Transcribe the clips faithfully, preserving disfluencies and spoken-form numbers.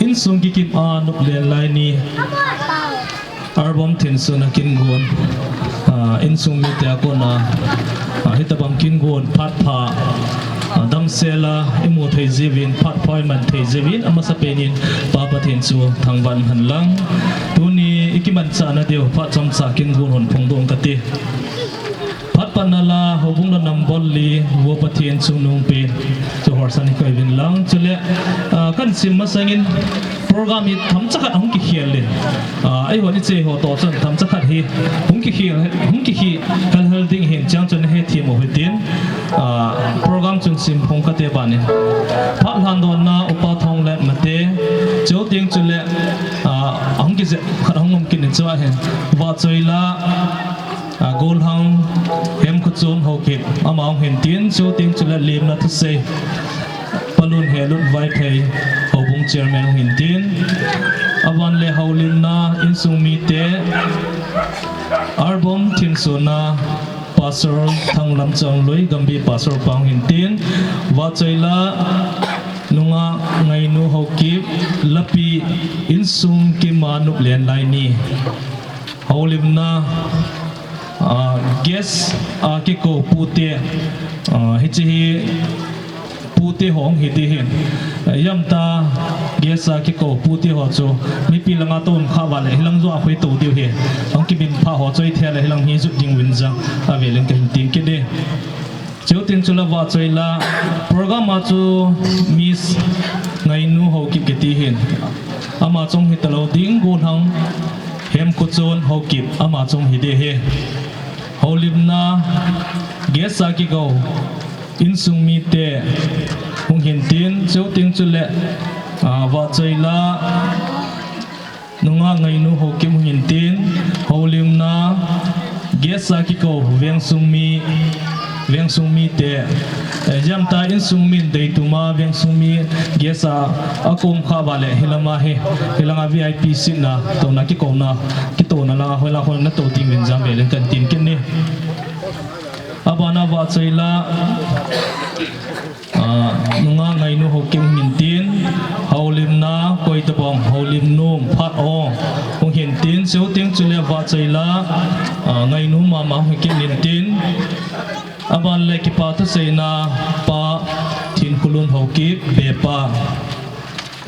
Insung kikim a nop len lai ni. Arbom thinsun a kingon. Ah, insung mite a kona, ah, hitabang kingon phat pha, ah, damsel a imu thei jiuvin, phat pha iman thei jiuvin, amasa penin Pa Pathen chu thangvah in hen lang. Tuni ikimanchah nadiu phat chomcha kingon hon phongdoh kate. Phat patna la, houbung la number li, Vo Pathen chungnungpen, chu Horsan hi koi uvin lang. Chule, ah, kan sim masangin program hi themcha khat hung kikhel le. Ah, eihon iche ho toh chun themcha khat hi hung kikhel, hung kikhel hel hel ding hin chang chun hethem u hitin. Ah, program chun sim phong kate banin. Phat lhandonna Upa Thonglet Mate, chuteng chule, ah, hung kijep khat hung um kit in chu ahin. Vahchoi la, ah, Golhang Hemkhochon Haokip, ama hung hin tin, chuteng chule Lemna Thusei, Palun Helut Vaiphei, houbung chairman hung hin tin. Aban le houlimna insung mite, Arbom thinsun a, Pastor Thanglamchang Lui, Gambih Pastor pa hung hin tin. Vahchoi la, Nunga Ngainu Haokip, Lapi insung kim a nop len lai ni. Houlimna, ah, guest a kikou pute, ah, hiche hi pute ho hung hi ding ahin. Ijemtia guest a kikou pute ho chu mipi langa toh um kha uva le hilang joh a hung tou diu ahi. Hung kimin pha ho chu ithei le hilang hi jot ding uvin jong avelin kahin tin kit e. Chuteng chule vahchoi la program a chu Miss Ngainu Haokip kiti ahin. Ama chu hung hi talou ding, Golhang Hemkhochon Haokip, ama chu hung hi ding ahi. Houlimna guest a kikou insung mite hung hin tin, chuteng chule, ah, vahchoi la Nunga Ngainu Haokip hung hin tin, houlimna guest a kikou vengsung mi, vengsung mite, eh, ijemtia insung min deitum a vengsung mi guest a akou um kha uva le hilanga hi, hilanga V I P seat na touna kikouna, kitouna langa hoilai hol na tou ding uvin jong avelin kahin tin kit e. Abana vahchoi la, ah, Nunga Ngainu Haokip hung hin tin, houlimna, koi tabang, houlim nom, phat o, hung hin tin, chuteng chule vahchoi la, ah, Ngainu mama hung hi kit in tin, aban le kipa thuseina Pa Thinkholun Haokip, Bepa.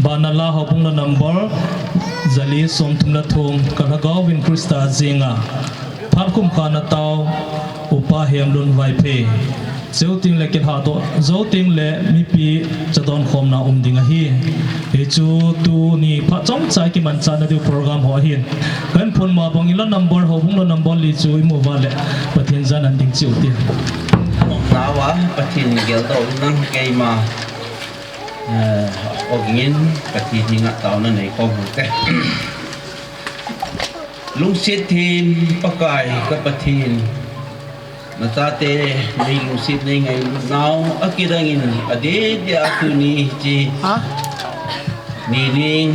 Bana la houbung la number, jali somthum le thum, ka lhagao vin Christa jenga. Phat khum kha na tao, Upa Hemlun Vaiphei. Chuteng le kilhadoh jou teng le mipi cha donkhomna um ding ahi. Hichu tuni phat chomcha kimanchah nadiu program ho ahin. Kahin phondoh ma bangin la number houbung la number li chu imu uva le Pathen jana ding cheh u hite. Nao a Pathen geldoh in lang keima, eh, ogin Pathen henga taona nei khom u hite. Lungset them Pakai ka Pathen, nachate nei lungset nei ngailut nau akidang in adeh deh a tuni hiche ni ning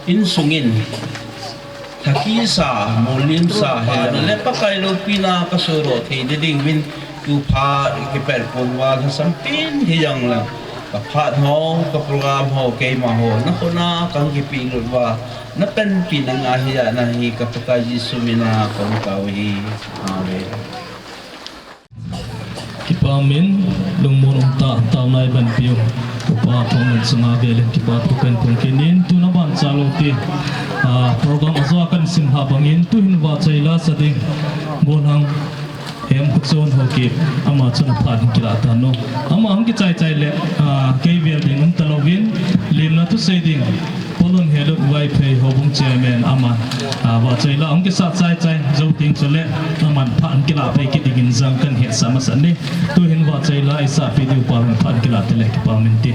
insung in thakisa, molhimsa, hina le Pakai loupina kasodoh thei ding uvin, tu phat kipat pon uva lhasam pen hijongle, ka phat ho, ka program ho, keima ho, na khut a kahin kipelut uva, na panpina ngaija na hi ka Pakai Jesu mina kahung tao ahi. Amen. Kipa umin, lungmon umtah, taona eibanpiu Upa Thonglen chunga velin kipa thu kahin phong kit in, tuna ban chalou te, ah, program ajo a kahin sim lha bangin, tuhin vahchoi la sa ding, Golhang Hemkhochon Haokip, ama chun aphat hin kilah tan u. Ama hung kichai chai le, ah, kei vel ding um talouvin, Lemna Thusei ding, Palun Helut Vaiphei houbung chairman ama, ah, vahchoi la hung kisah chai chai jou teng chule, aman phat hung kilah pai kit dingin jong kahin hetsah masa e. Tuhin vahchoi la eisahpi diu pa hung phat hung kilah teng le kipa umin te.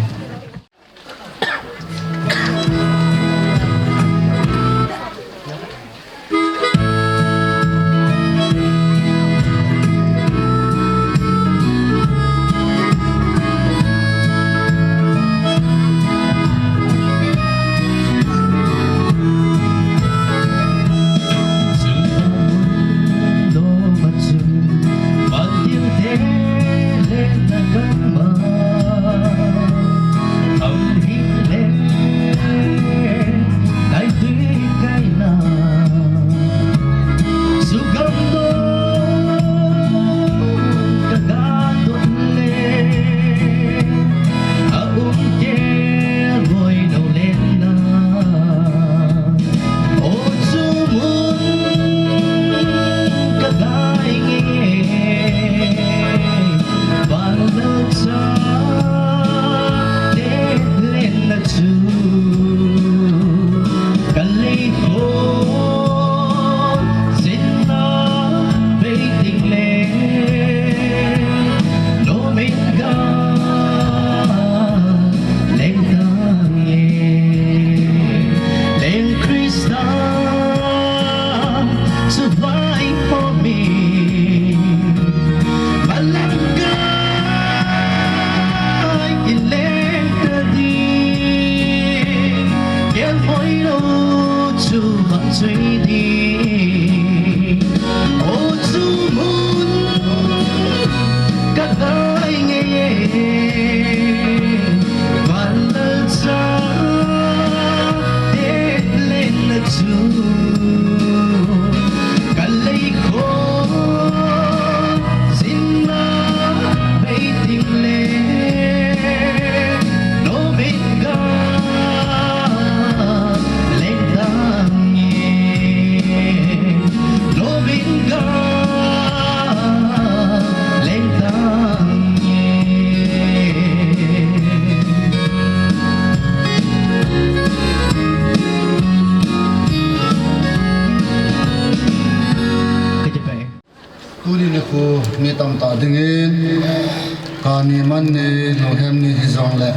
Kani man ni, lunghem ni hijongle,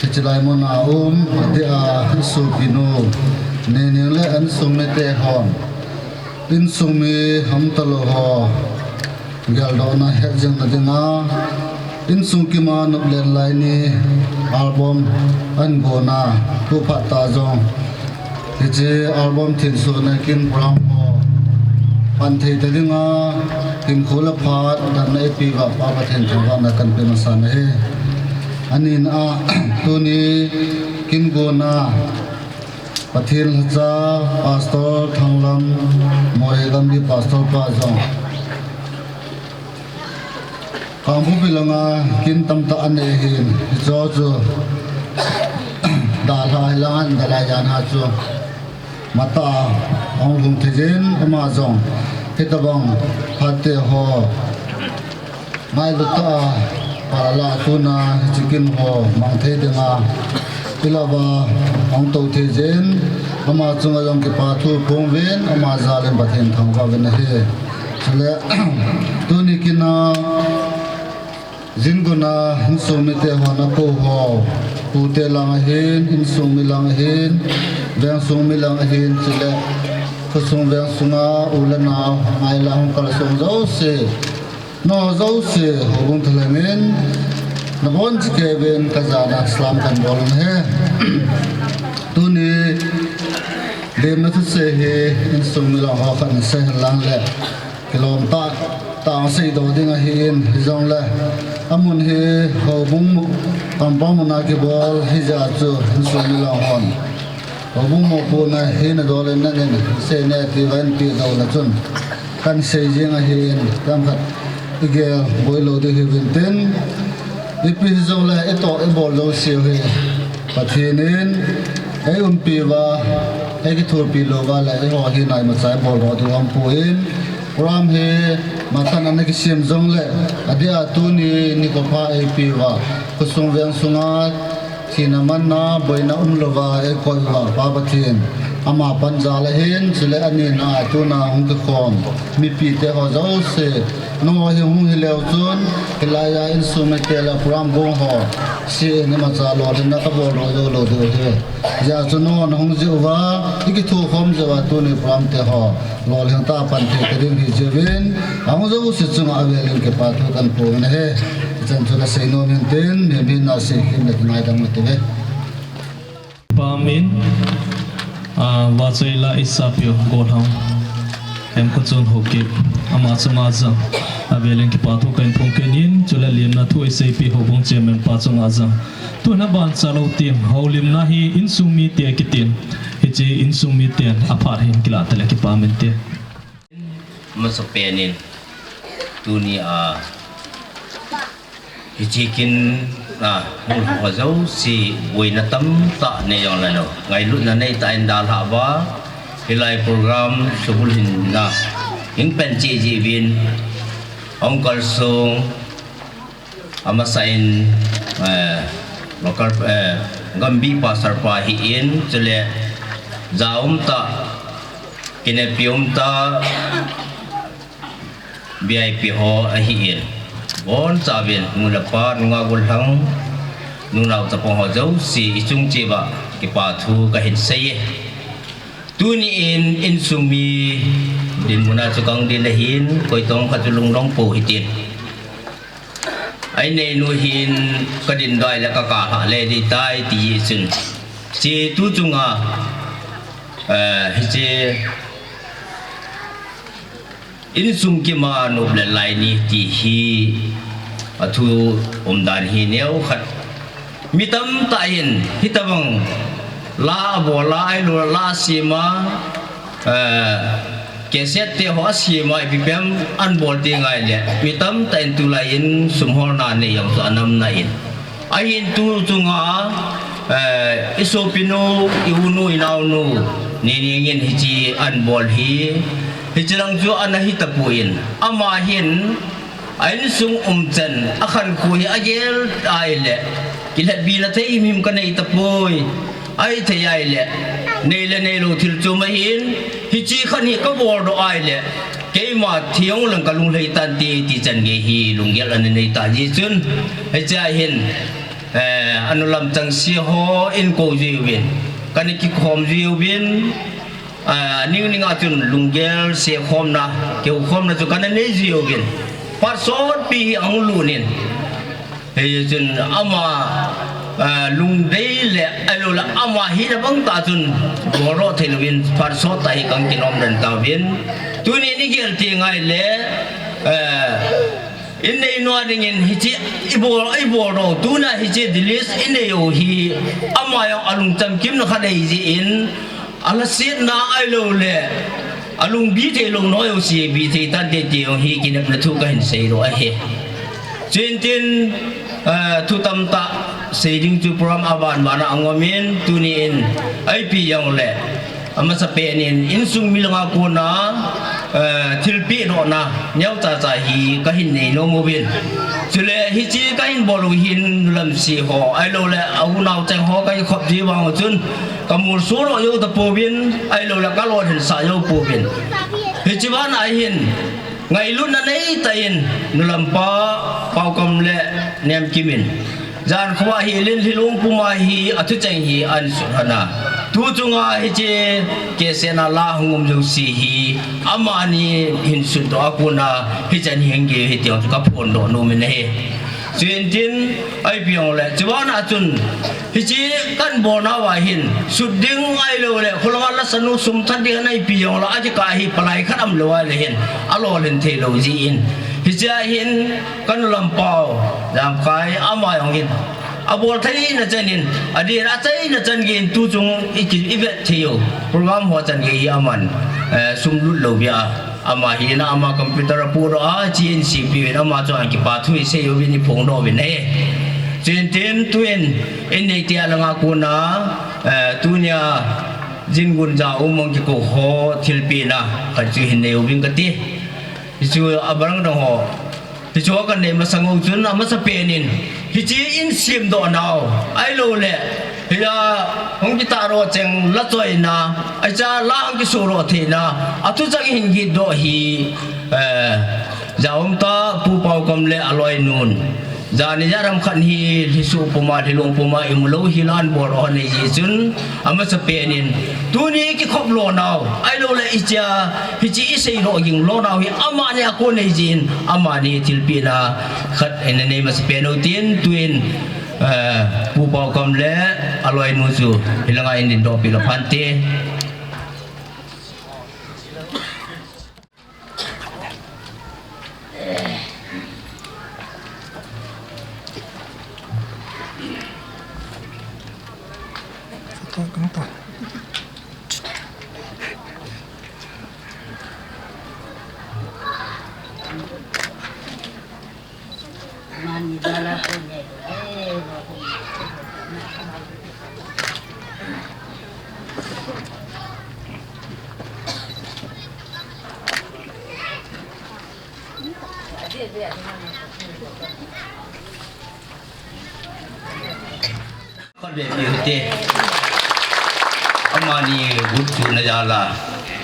hiche lai muna um, adia, insopinu, Nening le insung mite hon, insung mi hamtalou ho geldohna hetjingna dinga, insung kima noplen lai ni album ahin gonna, tu phat tah jong hiche album thinsuhna kin program ho pan thei ta dinga, hinkho le phat damna eipeuva Pa Pathen thangvahna kahin pe masa ahi. Anina a, tuni kin gonna Pathen lhacha Pastor Thanglam, Moreh Gambih Pastor pa jong Kangpokpi langa kin tamtah anei ahin, hicheho chu dalha hilanga dalha jan ha chu matah a hung lhung thei jin, ama jong hitobang phatte ho ngailut tah a, pala tuna hiche kin ho mang thei dinga, ilah uva hung tou thei jin, ama chunga jong kipa thu phong uvin, ama jal in Pathen thangvah uvin ahi. Chule, tuni kin a, jin gonna insung mite hon akou ho, pute lang ahin, insung mi lang ahin, vengsung mi lang ahin, chule khosung vengsunga u le nao, ngai lang hung kalsong jouse, nangho jouse, houbung thalheng in nabonchauvin kajana salam kahin bol u ahi. Tuni lemna thusei hi insung mi lang ho khat in sei hen lang le, kilom tah tah a seidoh ding ahin, hijongle, amun hi houbung mu-, compound muna kibol hijeh chun insung mi lang hon houbung mopohna hi nadol in nangin sei ne tiuva eipeh dohna chun kahin sei jing ahin, themkhat igel boi lou ding hiuvin tin, ipi hijongle itoh ibol jouseu hi Pathen in eiumpi uva, eikithopi lou uva le eiho hina imacha ibol doh diu aumpoi. Program hi matah a ana kisem jongle, adia tuni nikho pha eipeh uva, khosung vengsunga thina manna boina umlouva eikoi uva Pa Pathen, ama pan jal ahin, chule anina a tuna hung kikhom mipite ho jouse, nangho hi hung hileu chun, hilai a insung mite le program gong ho, sei in imacha lolhinna kabol doh jou lou diu ahi. Hijeh chun nangho nahung jeh uva, ikithokhom jeh uva tuni program te ho lolhing tah a pan thei ta ding hiche uvin, ahung jouse chunga avel in kipa thu kahin phong uvin ahi. Hichan chu kasei nom in tin, mi, mi na sei khin le kingaidam ute ve. Pa min, a, Vahchoila Isapio Gollhang, Hemkhochon Haokip, ama chunga jong avel in kipa thu kahin phong kit in, chule lemna thu eiseipeh houbung chairman pa chunga jong, tuna bancha lou tin, houlimna hi insung mite kitin, hiche insung miten aphat hin kilah tale kipa min te. Masapen in, tuni a, hiche kin a, hung ho jouse boina tamtah nei jongle, ngailutna neitah in dalhah uva, hilai program subulhing na hung pan cheh jeh uvin, hung kalsong, amasa in, eh, local, eh, Gambih pastor pa ahin, chule ja umtah, kinepi umtah, V I P ho ahin, bonchauvin nu le pa, nungah gollhang, nunao chapang ho jouse ichung cheh uva kipa thu kahin sei e. Tuni in insung mi dinmun a chu kahung din ahin, koi tong khat chu lungdong pou hitin. Aineinu hin kadin dai le kakap lhah le ding tai ti jeh chun, hiche tu chunga, eh, hiche insung kima noplen lai ni ti hi athu umdan hi neokhat, mi tamtah in hitobang la abol a, ahilou le la asem a, eh, cassette te ho asem a, ipi pen abol ding ahile, mi tamtah in tulai in sum holna nei jong chu anamna in, ahin tu chunga, eh, isopinu, iunu, inaonu, Nening in hiche abol hi, hiche lang chu ana hi tapon, ama hin a insung umchan, akhankho hi agel ahile, kilheppi na thei himhim kanei tapoi. Ahithei ahile, nei le neilou thil chom ahin, hiche khan hi kabol doh ahile, Keima thi jong leng kalung lhai tante ti chan gei hi lunggel ana nei ta jeh chun, hichea hin, eh, anulam chengse ho in kou jiuvin, kana kikhom jiuvin, ah, ning ning a chun lunggel sekhomna, kihoukhomna chu kana nei jiuvin, phat sotpi hi ahung lut in, hichun ama, ah, lungdei le, ahilou le ama hina bang tah chun, boldoh thei louvin, phat sot tah hi kahin kinom den tauvin. Tuni in i gel teng ahile, eh, i nei nom dingin hiche i bol, i boldoh, tuna hiche Dilis i nei u hi, ama jong alung chamkimna khat ahi jeh in, alhasetna ahilou le, alung bi thei lou noi u si bi thei tante ti jong hi kinepna thu kahin seidoh ahi. Chuin tin, eh, thu tamtah sei ding chu program aban ban a ahung um in, tuni in, ipi jong le, amasapen in, insung mi langa kona, eh, thilpeh dohna, neocha cha hi kahin nei nom uvin. Chule, hiche kahin bol u hin, nulam se ho, ahilou le, a unau cheng ho, kahin khop ji vang u chun, kamolso doh jou tapouvin, ahilou le, kalolhinsah jou pouvin. Hiche vang a hin, ngailutna neitah in, nulam pa, Paokam le Nemkim in, jan khovah hi, Lin Lhilong puma hi, athucheng hi, ahin sut lhon a. Tu chunga hiche, kesena la hung um jouse hi, amani hin sutdoh a kona, hichan hi hung gei u hi ti jong chu kaphondoh nom in ahi. Chuin tin, ipi jong le, chuvang a chun, hiche kahin bolnauva hin, sut ding ahilou le, kholanga lasanu sum that ding ana ipi jong le, akikah hi palai khat aum lou ahile hin, alolhin thei lou jeh in. Hichea hin, kanulam pau, Jamkai, ama jong hin, abol theina chan in, adin achaina chan gei in tu chung i ki, i vet thei u. Program ho chan gei hi aman, eh, sum lut lou beh a. Ama hina ama computer apohdoh a, hiche in C P U in ama chu ahin kipa thu isei uvin iphongdoh uvin ahi. Chuin tin tuin, in neite a langa kona, eh, tunia, Jingun Jaum hung kikou ho thilpehna, khat chu hin nei uving kati. Hichu abang dang ho. Hichu kanei masang u chun amasapen in, hiche in semdoh nau, ahilou le, hia hung kitahdoh cheng la choina, ahicha la hung kisodoh theina, athucheng hin kitdoh hi, eh, Jaum ta Pu Paokam le aloinun. Jani jaram khat hi Lhisu puma, Lhilong puma imu lou hi la ahin boldoh nei jeh chun, amasapen in, tuni kikhop lonau, ahilou le ichea, hiche isei lou ging lonau hi, amani a kon nei jeh in, amani thilpehna khat ina nei masapen u tin, tuin, eh, Pu Paokam le aloinu chu, hilanga in dindoh peh lou phante. Khat vei piu hite. Amani got chuhna jal a,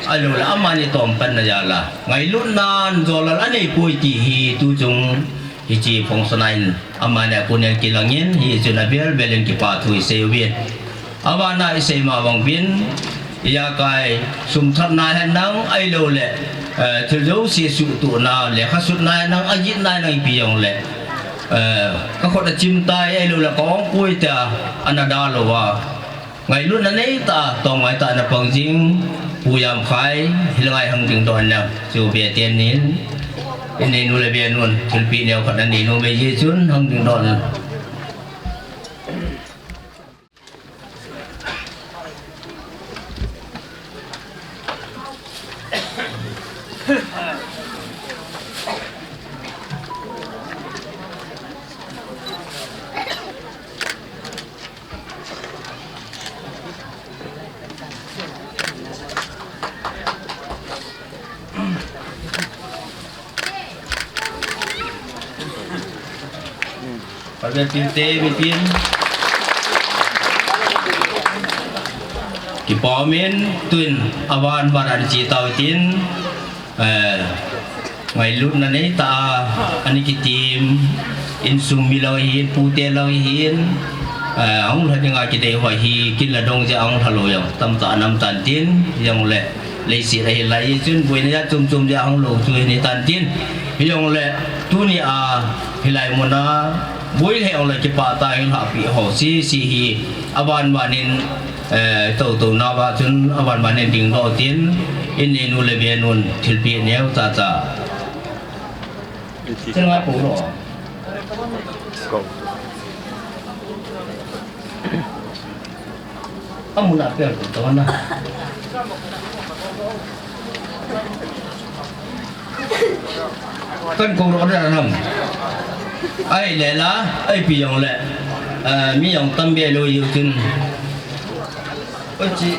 ahilou le amani tompanna jal a, ngailutna jol a anei poi ti hi tu chung hiche function a hin amani a kon in kilang in, hichun avel vel in kipa thu isei uvin. Abana isei ma bang uvin, ijakai sum thatna hen lang ahilou le, eh, thil jouse suhtohna, lekha sutna hen lang, ajihna hen lang ipi jong le, eh, ka khut achim tai ahilou le ka ong poi tia ana dalou a. Ngailutna neitah a, tong ngaitah a ana pang jing, Pu Jamkhai, hilanga hung dingdoh in lang, chu be teni in, in neinu le be nun, thilpeh neo khat ana nei nom e jeh chun, hung dingdoh in. Kipah umin, tuin avan van a che tau tin. Eh, ngailutna neitah a, ani kitim, insung mi lang hin, pute lang hin, eh, ahung lha dinga kidei ho hi, kin la dong jeh a hung lha lou jong tamtah a um tan tin, hijongle, leiset a hilai chun, boina jat chom chom jeh a hung lou chu hitan tin, hijongle, tuni a, hilai muna, boi le hijongle kipah tah in lhahpi ho, sese hi, aban ban in, Eh, tou tou nauva chun aban ban in dingdoh tin, in nenu le benun thilpeh neo chacha. Chun ngai pou lo. Amun a pel tou na. Kan kou lo na nam. Ahile la, ipi jongle. Eh, mi jong tam be lou jeh chun. Oi chi.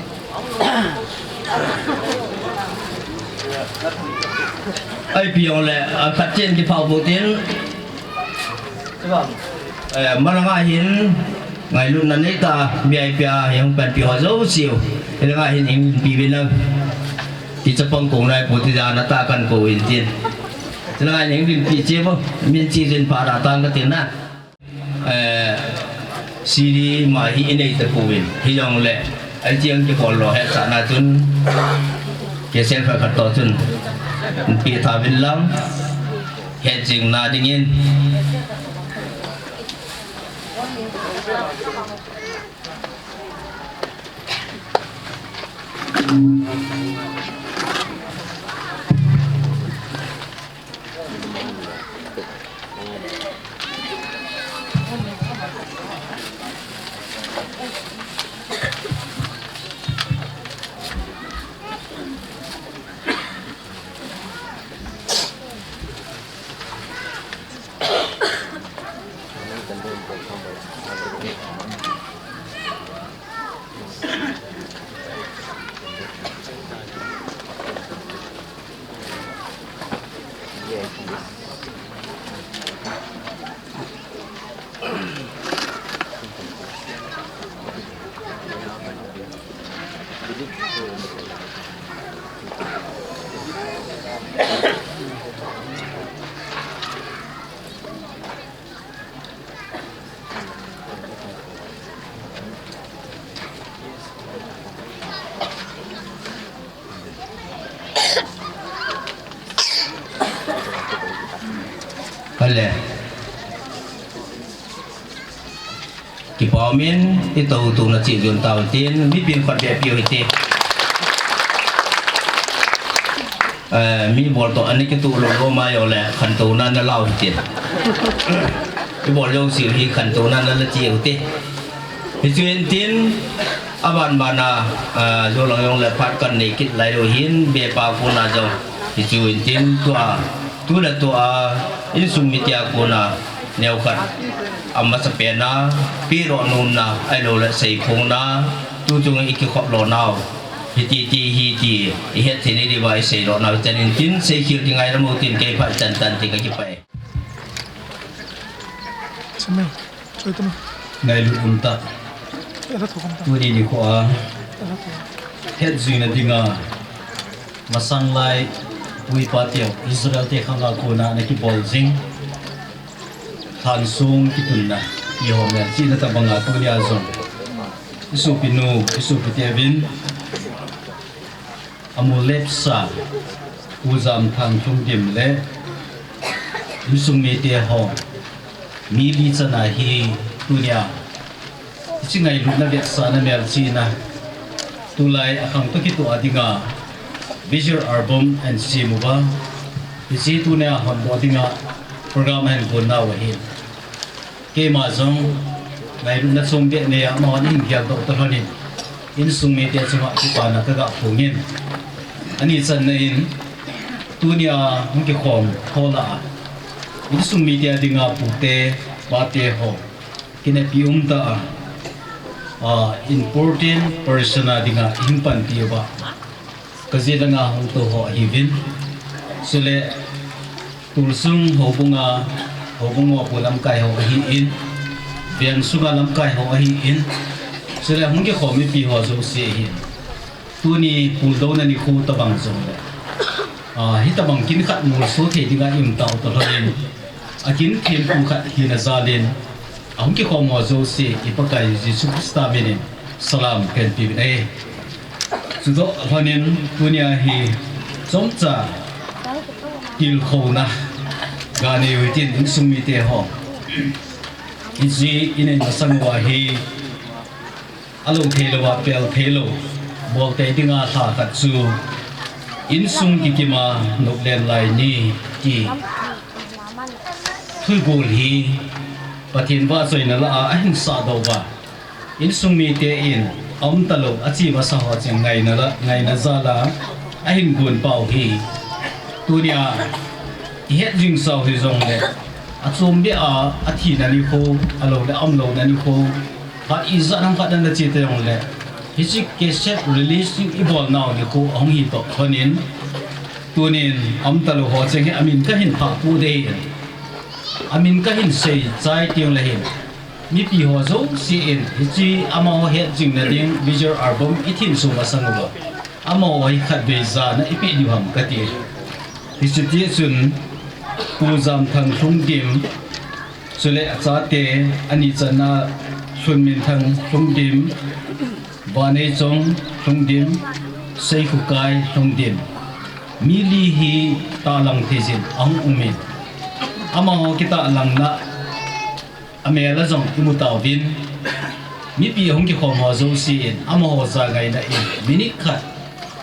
Ipi jongle, a khat chen kiphah pou tin. Eh, malanga hin, ngailutna neitah a, V I P a, hung panpi ho jouse u. Hilanga hin, hung pi uvin lang. Ti chapang kou nai pou ti jana tah kan kou in tin. Hilanga hin, hung pi che pou, min chi jin pha da tang ka tin na. Eh, C D ma hi inei tapouvin, hijongle, ahi tiang kibol lou hetsahna chun, kisel khat khat toh chun, pe tha uvin lang, hetjingna dingin. Kale. Kipa umin, i tou tou na chi jun tau tin, mi pin khat be piu hiti. Eh, mi bol toh ani kitu lou lou ma jongle, khantouna na lau hiti. I bol jong si hi khantouna na la chi hiti. Hichu in tin, aban ban a, ah, jo lang jongle phat kan nei kit lai lou hin, be pa kona jong. Hichu in tin, tua, tu le tua, insung mite a kona, neo khat, amasapen a, pehdoh nomna, ahilouleh seiphongna, tu chung i kikhop lou nau. Hiti ti, hiti, i het thei ni diuva i sei lou nau, chan in tin, sei khel ti ngai lam u tin, kei phat chan tan ti ka kipah e. Chame, choi tame. Ngailut um tah. Tuni nikho a. Hetjingna dinga. Masang lai, pu pa teu, Israel te khang a kona na kibol jing. Thansung kitunna, i hom le, china tabang a tunia jong. I sopi nu, i sopi teuvin. Amu lepsa, Pu Jamthang Lhungdim le, insung mite ho, mi li chana hi tunia, hiche ngailutna vetsahna melchihna, tulai akhang toh kitoh a dinga, visual album ahin sem uva, hiche tunia hondoh dinga, program ahin gon nau ahi. Keima jong, ngailutna chom beh nei a, amahon ahin geldoh toh lhonin, insung mite chunga kipana kaga phongin. Ani channa in, tunia hung kikhom ho lah a, insung mite a dinga pute, pate ho, kinepi um tah a, ah, important person a dinga ihin panpi uva. Kaji langa hung tou ho ahiuvin. Chule, Tulsung houbunga, houbung mopo lamkai ho ahin, veng sunga lamkai ho ahin, chule hung kikhom mipi ho jouse ahin. Tuni puldouna nikho tabang jongle. Ah, hitabang kin khat molso thei dinga i um tau toh lhonin, akin thempu khat hina jalin, ahung kikhom ho jouse i Pakai Jesu Christa minin salam kahin peuvin ahi. Chutoh lhonin tunia hi chomcha tilkhouna ganei u hitin insung mite ho. Hiche i nei masang uva hi alou theilouva pel theilou, bol tei dinga lha khat chu insung kikima noplen lai ni ti thugol hi Pathen vahchoina lah a ahin sahdoh uva, insung mite in aum talou ache masa ho cheng ngaina la, ngaina jal a ahin gon pau hi. Tunia ihet jing sau hijongle, achom beh a athina nikho, alou le aumlouna nikho, phat ijat ham khat ana che ta jongle, hiche cassette release ding ibol nau nikho ahung hi toh lhonin, tunin aum talou ho cheng hi amin kahin phahpu dei in, amin kahin seichai tengle hin, mipi ho jouse in hiche amaho het jingna ding visual album ithin sung masang uva, amaho hi khatvei jana ipeh diu ham kati. Hiche tichun Pu Jamthang Lhungdim, chule achate, ani channa Lhunminthang Lhungdim, Vaneichong Lhungdim, Seikhukai Lhungdim, mi li hi tahlang theijin ahung umin, amaho kitahlangna amel a jong imu tauvin, mipi ahung kikhom ho jouse in amaho jangaina in minute khat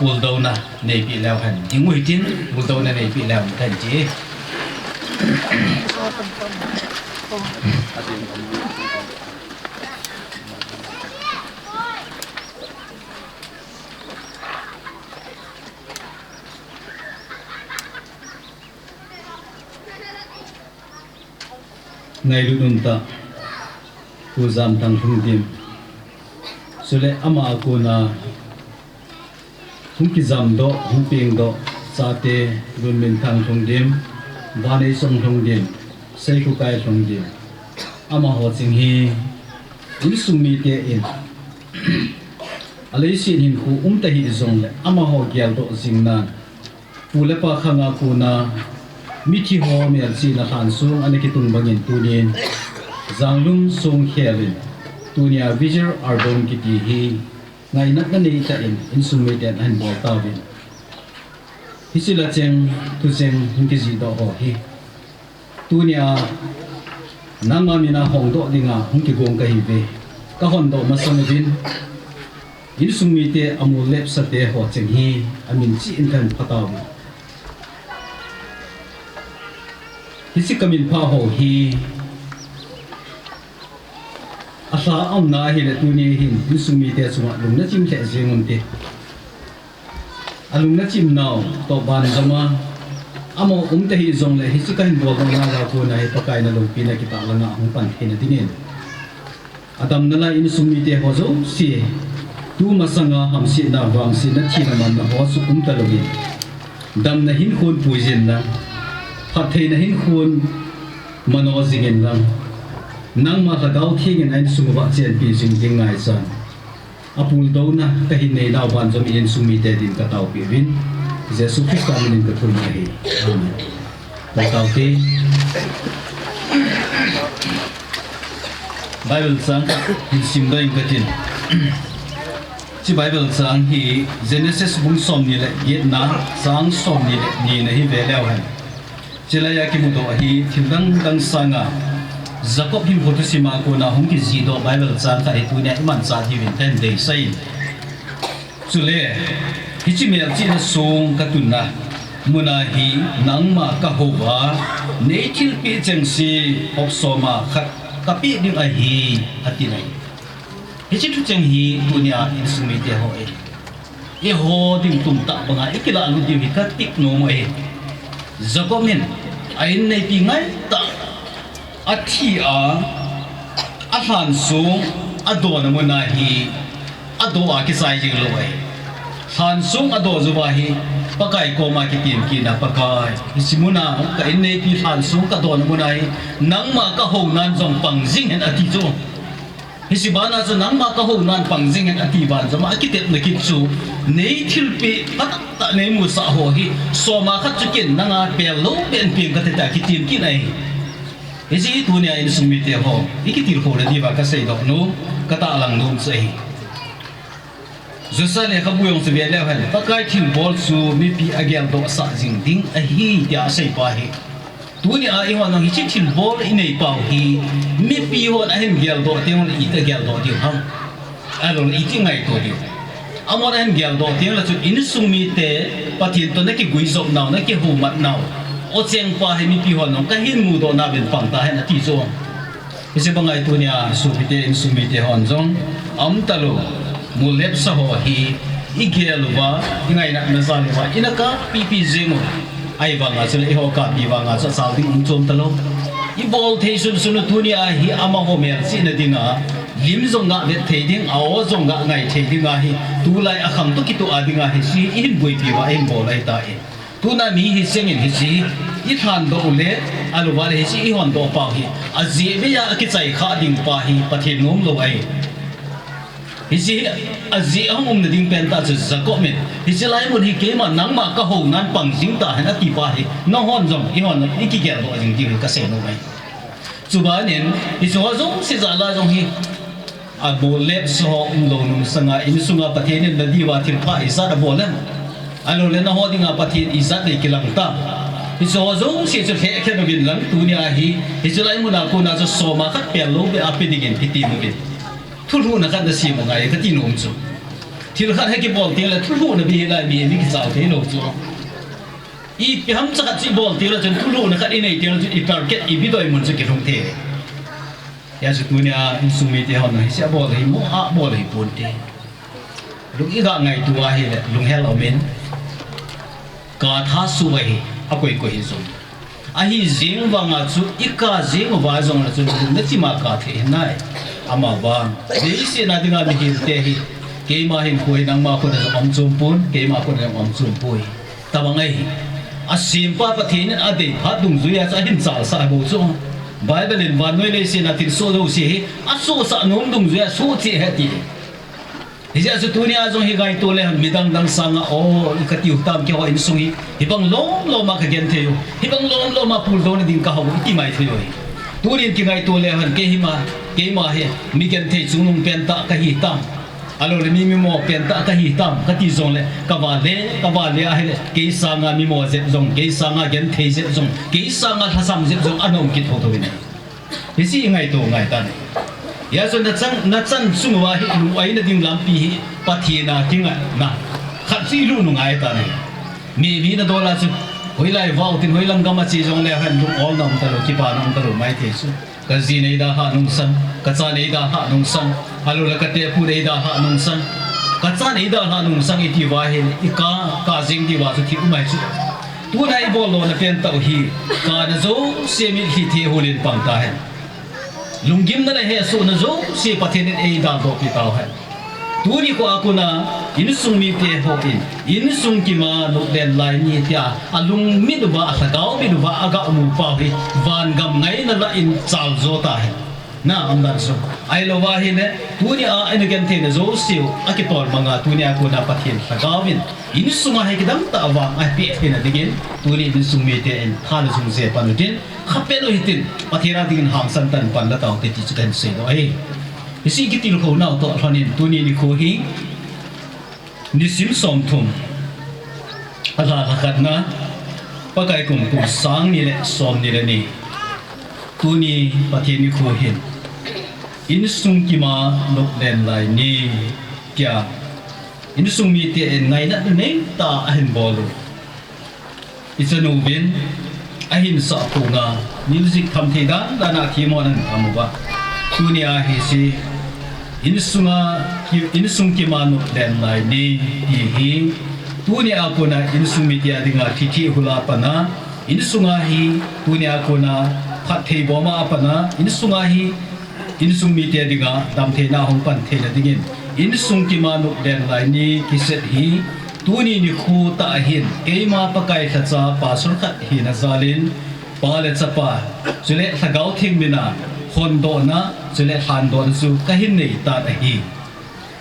puldouna neipeh leu hen ding u hitin, puldouna neipeh leu hen ti. Ngailut umtah Pu Jamthang Lhungdim, chule ama a kona hung kijamdoh, hung pengdoh chate Lhunminthang Lhungdim, Vaneichong Lhungdim, Seikhukai Lhungdim, amaho cheng hi insung mite in aleiset hinkho umta hih jongle amaho geldoh jingnan, pu le pa khanga kona mithi ho melchihna lhansong ana kitung bangin tunin Janglum Songkhel in tunia visual album kiti hi ngainatna neitah in insung miten ahin bol tauvin, hiche la cheng thucheng hung kijihdoh ho hi tunia nangma mina hongdoh dinga hung kigong kahiuve. Kahondoh masang uvin, insung mite amol lepsate ho cheng hi amin chih in kahin pha tauve. Hiche kamin phah ho hi alha aumna ahile tuni hin insung mite chunga lung nachim lheh jeng unte. Alung nachimnau toh banjom a, amaho umta hih jongle hiche kahin boldoh nau a kona hi Pakai na loupina kitah langa hung pan theina dingin, adamna lai insung mite ho jouse, tu masanga hamsetna, vangsetna, thina manna ho chu umta louvin, damna hinkhon puijin lang, phattheina hinkhon mano jingin lang, nangma Lhagao Theng in a insung uva chenpi jing ding ngaichan, apuldouna kahin neinau banjom in insung mite din kataopeh uvin, Jesu Christa minin kathum ahi. Amen. Kataopeh. Bible chang hin simdoh inge katin. Hiche Bible chang hi Genesis bung somni le getna, chang somni le nina hi veleu hen. Chulaiya kimudoh ahi, thil dangdang sanga Jacob hinkho thusim a kona hung kijihdoh Bible chang khat hi tunia imanchah diuvin kahin deisah in. Chule, hiche melchihna song katunna muna hi nangma kahouva, neithilpeh chengse hopsoma khat kapeh ding ahi, ati nai. Hiche thucheng hi tunia insung mite ho in, eiho ding tumtah banga ikilah lut diu hi kating nom u ahi. Jacob in a inneipi ngaitah athi a, alhansong adona muna hi adoh a kichai jing lou ahi. Lhansong adoh jouva hi Pakai koma kitemkitna, Pakai, hiche muna ka inneipi lhansong kadona muna hi nangma kahounan jong pang jing hen ati chu. Hiche bana chu nangma kahounan pang jing hen ati banjom a, akitepna kit chu neithilpeh phatah neimusah ho hi, soma khat chu ken nanga pel lou beh in peng kate tia kitim kit ahi. Hiche hi tunia insung mite ho, ikitilkhou na diuva kaseidoh nom, katahlang nom chu ahi. Joshua lekhabu jong chu veleu hen, Pakai thilbol chu mipi ageldohsah jing ding ahi tia aseipa hi. Tunia eihon jong hiche thilbol inei pau hi, mipi hon ahin geldoh teng le iti geldoh diu ham. Ahilou le iti ngaito diu. Amahon ahin geldoh teng le chun insung mite, Pathen toh nakiguijop nau, nakihoumat nau, o chengpa hi mipi hon jong kahin mudoh nauvin pang tahen ati chu. Hiche banga hi tunia sopite insung mite hon jong aum talou, mollepsa ho hi igel uva, ingainatna jal uva, ina kappi pi jing u. Ahivanga chule eiho kappi vanga chu achal ding um chom talou. Ibol thei sunsun u tunia hi amaho melchihna dinga, lim jong gavet thei ding, a-o jong gangai thei dinga hi, tulai akhang toh kitoh a dinga hiche hi ihin boipi uva, ihin bol ahitai. Tuna mi hichengin hiche hi ilhandoh u le, ahilouva le hiche ihondoh pau hi, ajeh beiya akichai kha ding pa hi Pathen nomlou ahi. Hiche hi ajeh ahung umna ding pentah chu Jacob in, hiche lai mun hi keima nangma kahounan pang jing tahen atipa hi, nanghon jong eihon jong ikigeldoh jing diu hi kasei nom ahi. Chubanin hicheho jouse jal a jong hi, amollepsa ho umlou nungsanga insunga Pathen in nadiuva thilpha ijat abol em? Ahilou le naho dinga Pathen ijat nei kilang tam? Hicheho jouse chu lhehkhen uvin lang tunia hi, hiche lai muna kona chu soma khat pel lou beh a pe dingin kitim uvin. Thulhuhna khat nasem u ngai kati nom chu. Thil khat hi kibol teng le thulhuhna beh hilai mi hi kichao theilou chu. Ipi ham cha khat chu ibol teng le chun thulhuhna khat inei teng le chun i target, i bidoi mun chu kilhung thei. Hijeh chun tunia insung mite hon hiche abol hi mo abol hi ponte. Lung iga ngaito ahile lunghel umin, ka tha su ahi, akoi koi hijong. Ahi jeng vanga chu ika jeng uva jongle chun lung nachima ka thei hinai. Amavang leiset a dinga mihelte hi, keima hinkho hi nangma khut a jong um chom pon, keima khut a jong um chom poi. Tobang ahi. Asempa Pathen in adei phat dungjuia chu ahin chalsah bou chu. Bible in vannoi leiset a thilsoh jouse hi asohsah nom dungjuia soh cheh ahi ati. Hijeh a chu tunia jong hi ngaito le hen midang dang sanga, o, katiu tam keiho insung hi, hibang lom lom a kagenthei u, hibang lom lom a puldouna ding kahou u iti mai thei u hi. Tunin kingaito le hen keima, keima hi mi genthei chungnung pentah kahi tam, ahilou le mi mimo pentah kahi tam kati jongle, kavale, kavale ahile, kei sanga mimo jep jong, kei sanga genthei jep jong, kei sanga lhasam jep jong ana um kit thouthou in. Hiche hi ngaito ngai tan ahi. Hijeh chun nachan, nachan chung uva hi lung-oina ding lampi hi Pathen a kingaina khat chu ilut u ngai tan ahi. Mi, mi nadol a chu, hoilai vah u tin, hoilang gam a che jongle hen lung-olna um talou, kipana um talou maithei chu. Kaji neidalhah nungsang, kacha neidalhah nungsang, ahilou le katepu neidalhah nungsang, kachan neidalhah nungsang iti uva hi, ika, ka jeng diuva chu thil um ahi chu. Tuna ibol lona pentah u hi, kana jouse mitlhi thehul in pang tahen. Lunggimna le hesohna jouse Pathen in eidaldohpi tauhen. Tuni khoa kona insung mite hon, insung kima noplen lai ni tia alungmit uva, alhagao mit uva aga mu pau hi, vangam ngaina lah in chaljo tahen. Na, umdan chu. Ahilouva ahile, tunia ina gentheina jouseu akitol manga tunia kona Pathen lhagao in insunga hi kidang tah vang apeh theina dingin, tuni insung mite in tha le jung je pan utin, khapet u hitin, Pathen a dingin hangsan tah in pan la taute ti chu kahin seidoh ahi. Hiche kitilkhounau toh lhonin tuni nikho hi, nisim somthum, alha lha khatna, Pakai kum kum sang ni le somni le ni. Tuni Pathen nikho hin, insung kima noplen lai ni tia insung mite in ngainat neitah a ahin bol u. Ichanu vin ahin sah phunga music tham thei dan dan a themmo ahin tham uva. Tunia hiche insunga ki, insung kima noplen lai ni ti hi, tunia kona insung mite a dinga thithi hula pana, insunga hi tunia kona phatthei boma a pana, insunga hi insung mite dinga damtheina hung pan theina dingin, insung kima noplen lai ni cassette hi, tuni nikho tah ahin, keima Pakai lhacha pastor khat hina jalin, pa le chapa, chule Lhagao Theng mina hondohna, chule lhandohna chu kahin nei tan ahi.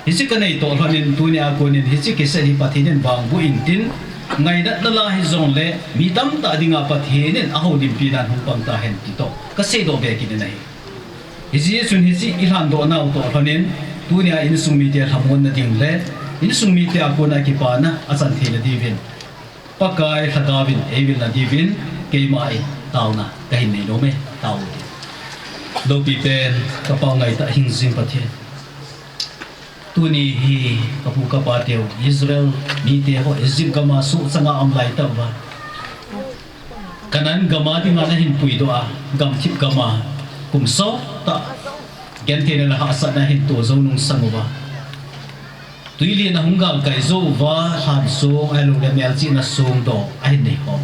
Hiche kanei toh lhonin tunia konin hiche cassette hi Pathen in vangboh intin, Ngainatna la hijongle, mi tamtah dinga Pathen in ahoulimpi dan hung pang tahen ti toh kaseidoh be kit in ahi. Hijeh chun hiche ilhandoh nau toh lhonin, tunia insung mite lhamonna ding le insung mite a kona kipana achan theina diuvin, Pakai lhagaovin eivilna diuvin, keima in taona kahin nei nome. Tao utin. Loupi pen, kapao ngaitah hingjing Pathen, tuni hi kapu kapateu Israel miteho Egypt gama suhchanga aum laitah uva, Canaan gama dinga nahin puidoh a, gamthip gama kum sottah gentheina le hahsatna ahin to jou nungsang uva, tuilen ahung galkai jou uva, lhansong ahiloule melchihna songdoh ahin neikhom.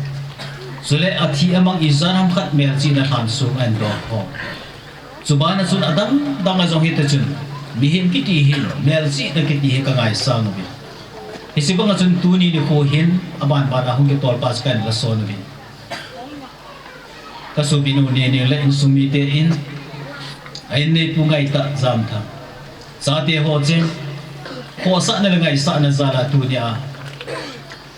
Chule athi amang ijat ham khat melchihna lhansong ahin dohkhom. Chubana chun adang danga jong hitichun, mihem kiti hin, melchihna kiti hi kangaisang uvin, hiche banga chun tuni nikho hin abanbana hung kitolpa chu kahin lason uvin, kasopinu Nening le insung mite in, a inneipu Ngaitah Jamthang, chateho cheng, khohsahna le ngaisahna jala tunia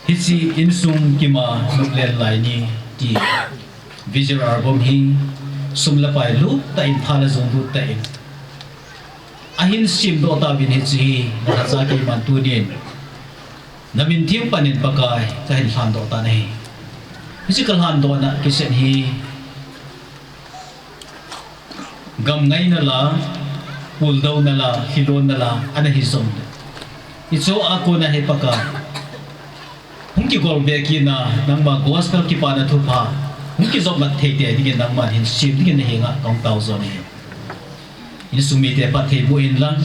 hiche insung kima noplen lai ni ti visual album hi sum le pai luttah in, tha le jung luttah in ahin semdoh tauvin, hiche hi nalhacha keiman tunin namin theng panin Pakai kahin lhandoh tan ahi. Hiche kalhandohna kiset hi gam ngaina la, puldouna la, lhilonna la ana hijongle, hicheho a kona hi Pakai, hung kigolbe kitna, nangma gospel kipana thupha hung kijopmat thei tei dingin nangman hin sem dingin nahenga kahung taojon ahi. Insung mite phatthei boh inlang,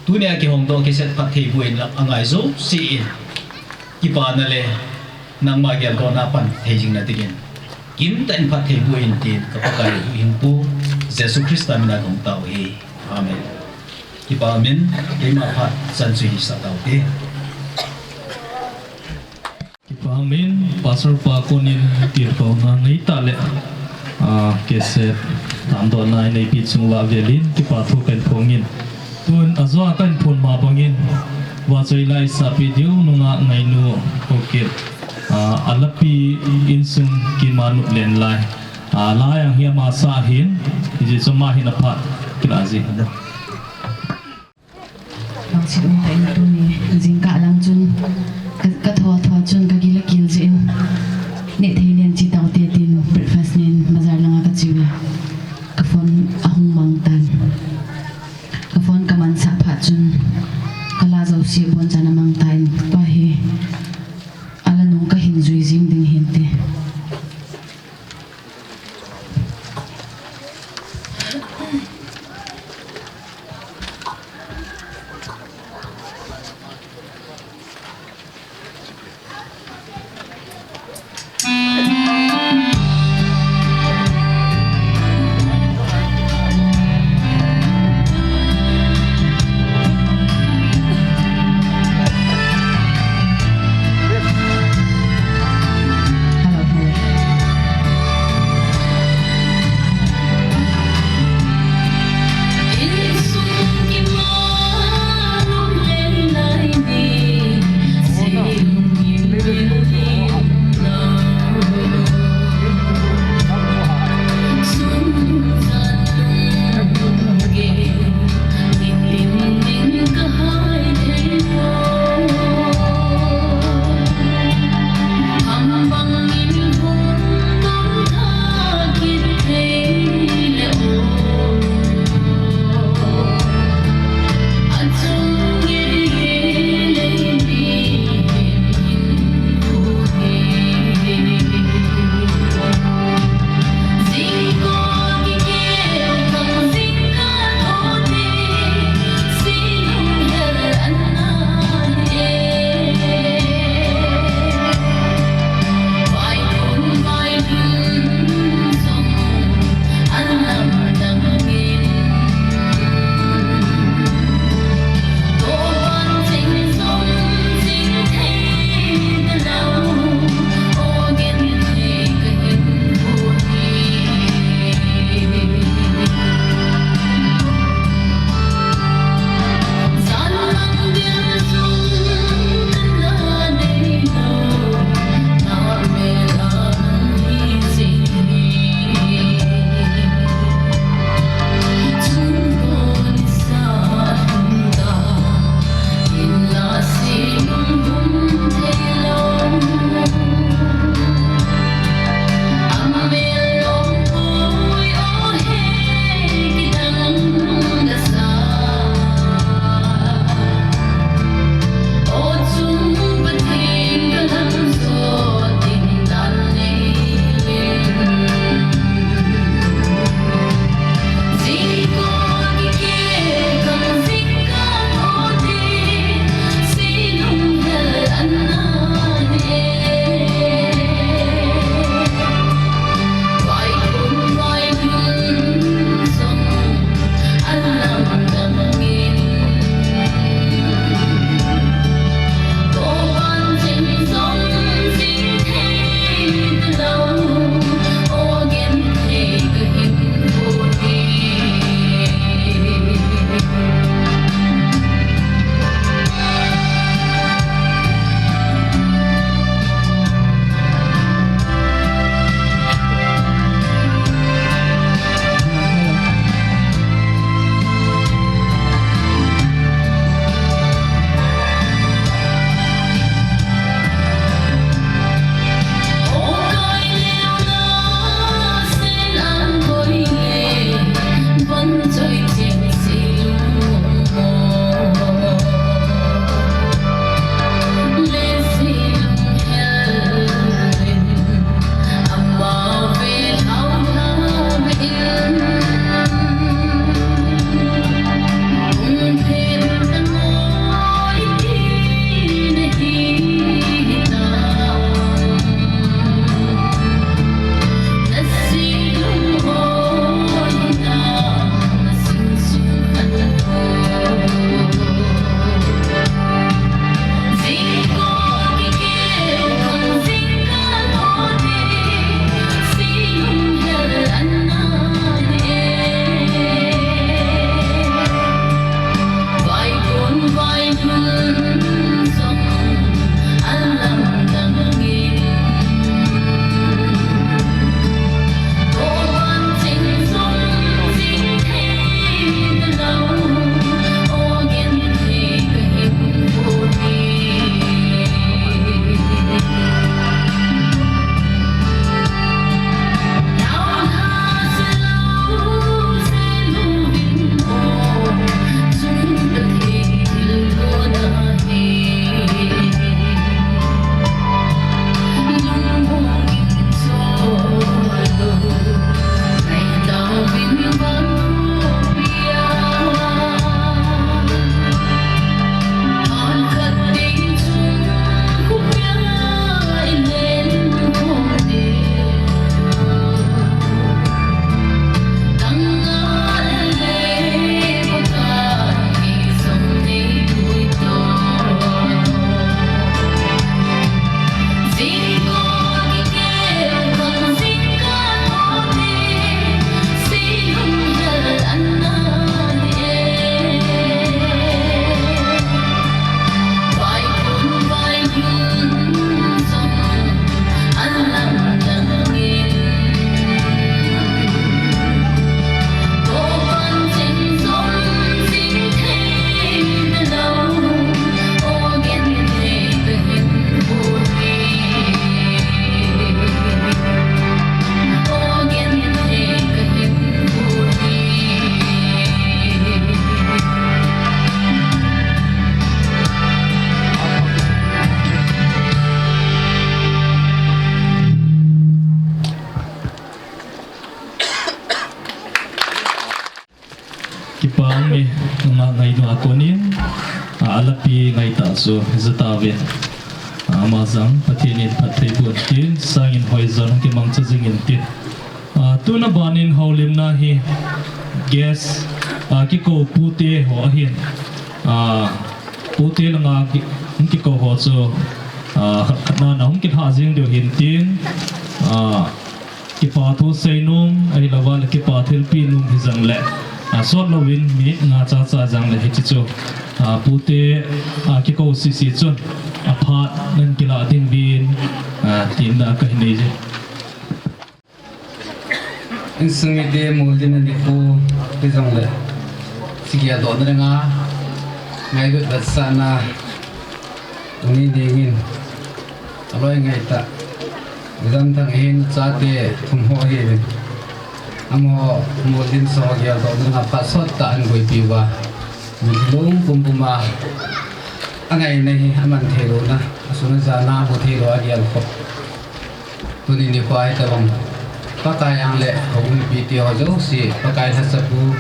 tunia kihongdoh kiset phatthei boh inlang, angai jouse in kipana le nangma geldohna pan thei jing na dingin kimtah in phatthei boh in tin, ka Pakai huhhingpu Jesu Christa mina kahung tao ahi. Amen. Kipa umin, keima phat chan chu hisah taute. Kipa umin, Pastor pa konin tilkhouna ngaitah le, ah, cassette thandohna ineipi chung uva velin kipa thu kahin phongin. Tun ajoa kahin phon ma bangin, vahchoi la isapi diu nungah Ngainu Haokip, ah, alapi insung kima noplen lai, ah, lai ang hi ama sa ahin, hijeh chun ama hin aphat kilah ji. Vangset umtah in tuni jingkah lang chun ka, katho tho chun kagil akil jeh in, nehthei len che taute tin breakfast nen bazar langa kache uve. Ka phone ahung mang tan, ka phone kamansah phat chun kala jouse abonchan amang tan, tua hi ala nung kahin jui jing ding hinte. Kipa um e, nungah ngainu a konin, a, alapi ngaitah chu jatauvin. A, ama jong Pathen in phatthei boh in tin, sangin hoijon hung kimangcha jing in tin. A, tuna banin houlimna hi guest, a, kikou pute ho ahin. A, pute langa ki, hung kikou ho chu, a, khat khat na na hung kilhah jing diu hin tin. A, Kipa thu seinom, ahilouva le kipa thilpi nom hijongle, a, sot louvin minute nga chacha jongle hiche chu, a, pute, a, kikou sisi chun, a, phat nan kilah ding uvin, a, tina kahin nei je. Insung mite molding nikho hijongle, hiche geldohna dinga ngailut vetsahna ni dingin, aloi ngaitah Jamthang hin achate thum ho ahiuvin. Amaho molding so geldoh dinga phat sottah ahin boipi uva, mi lungpum puma angaina hi aman theilouna, asun ajana bu theilou agelkhop. Tuni nikho hitobang Pakai ang le houbung mipite ho jouse, Pakai lhachapu,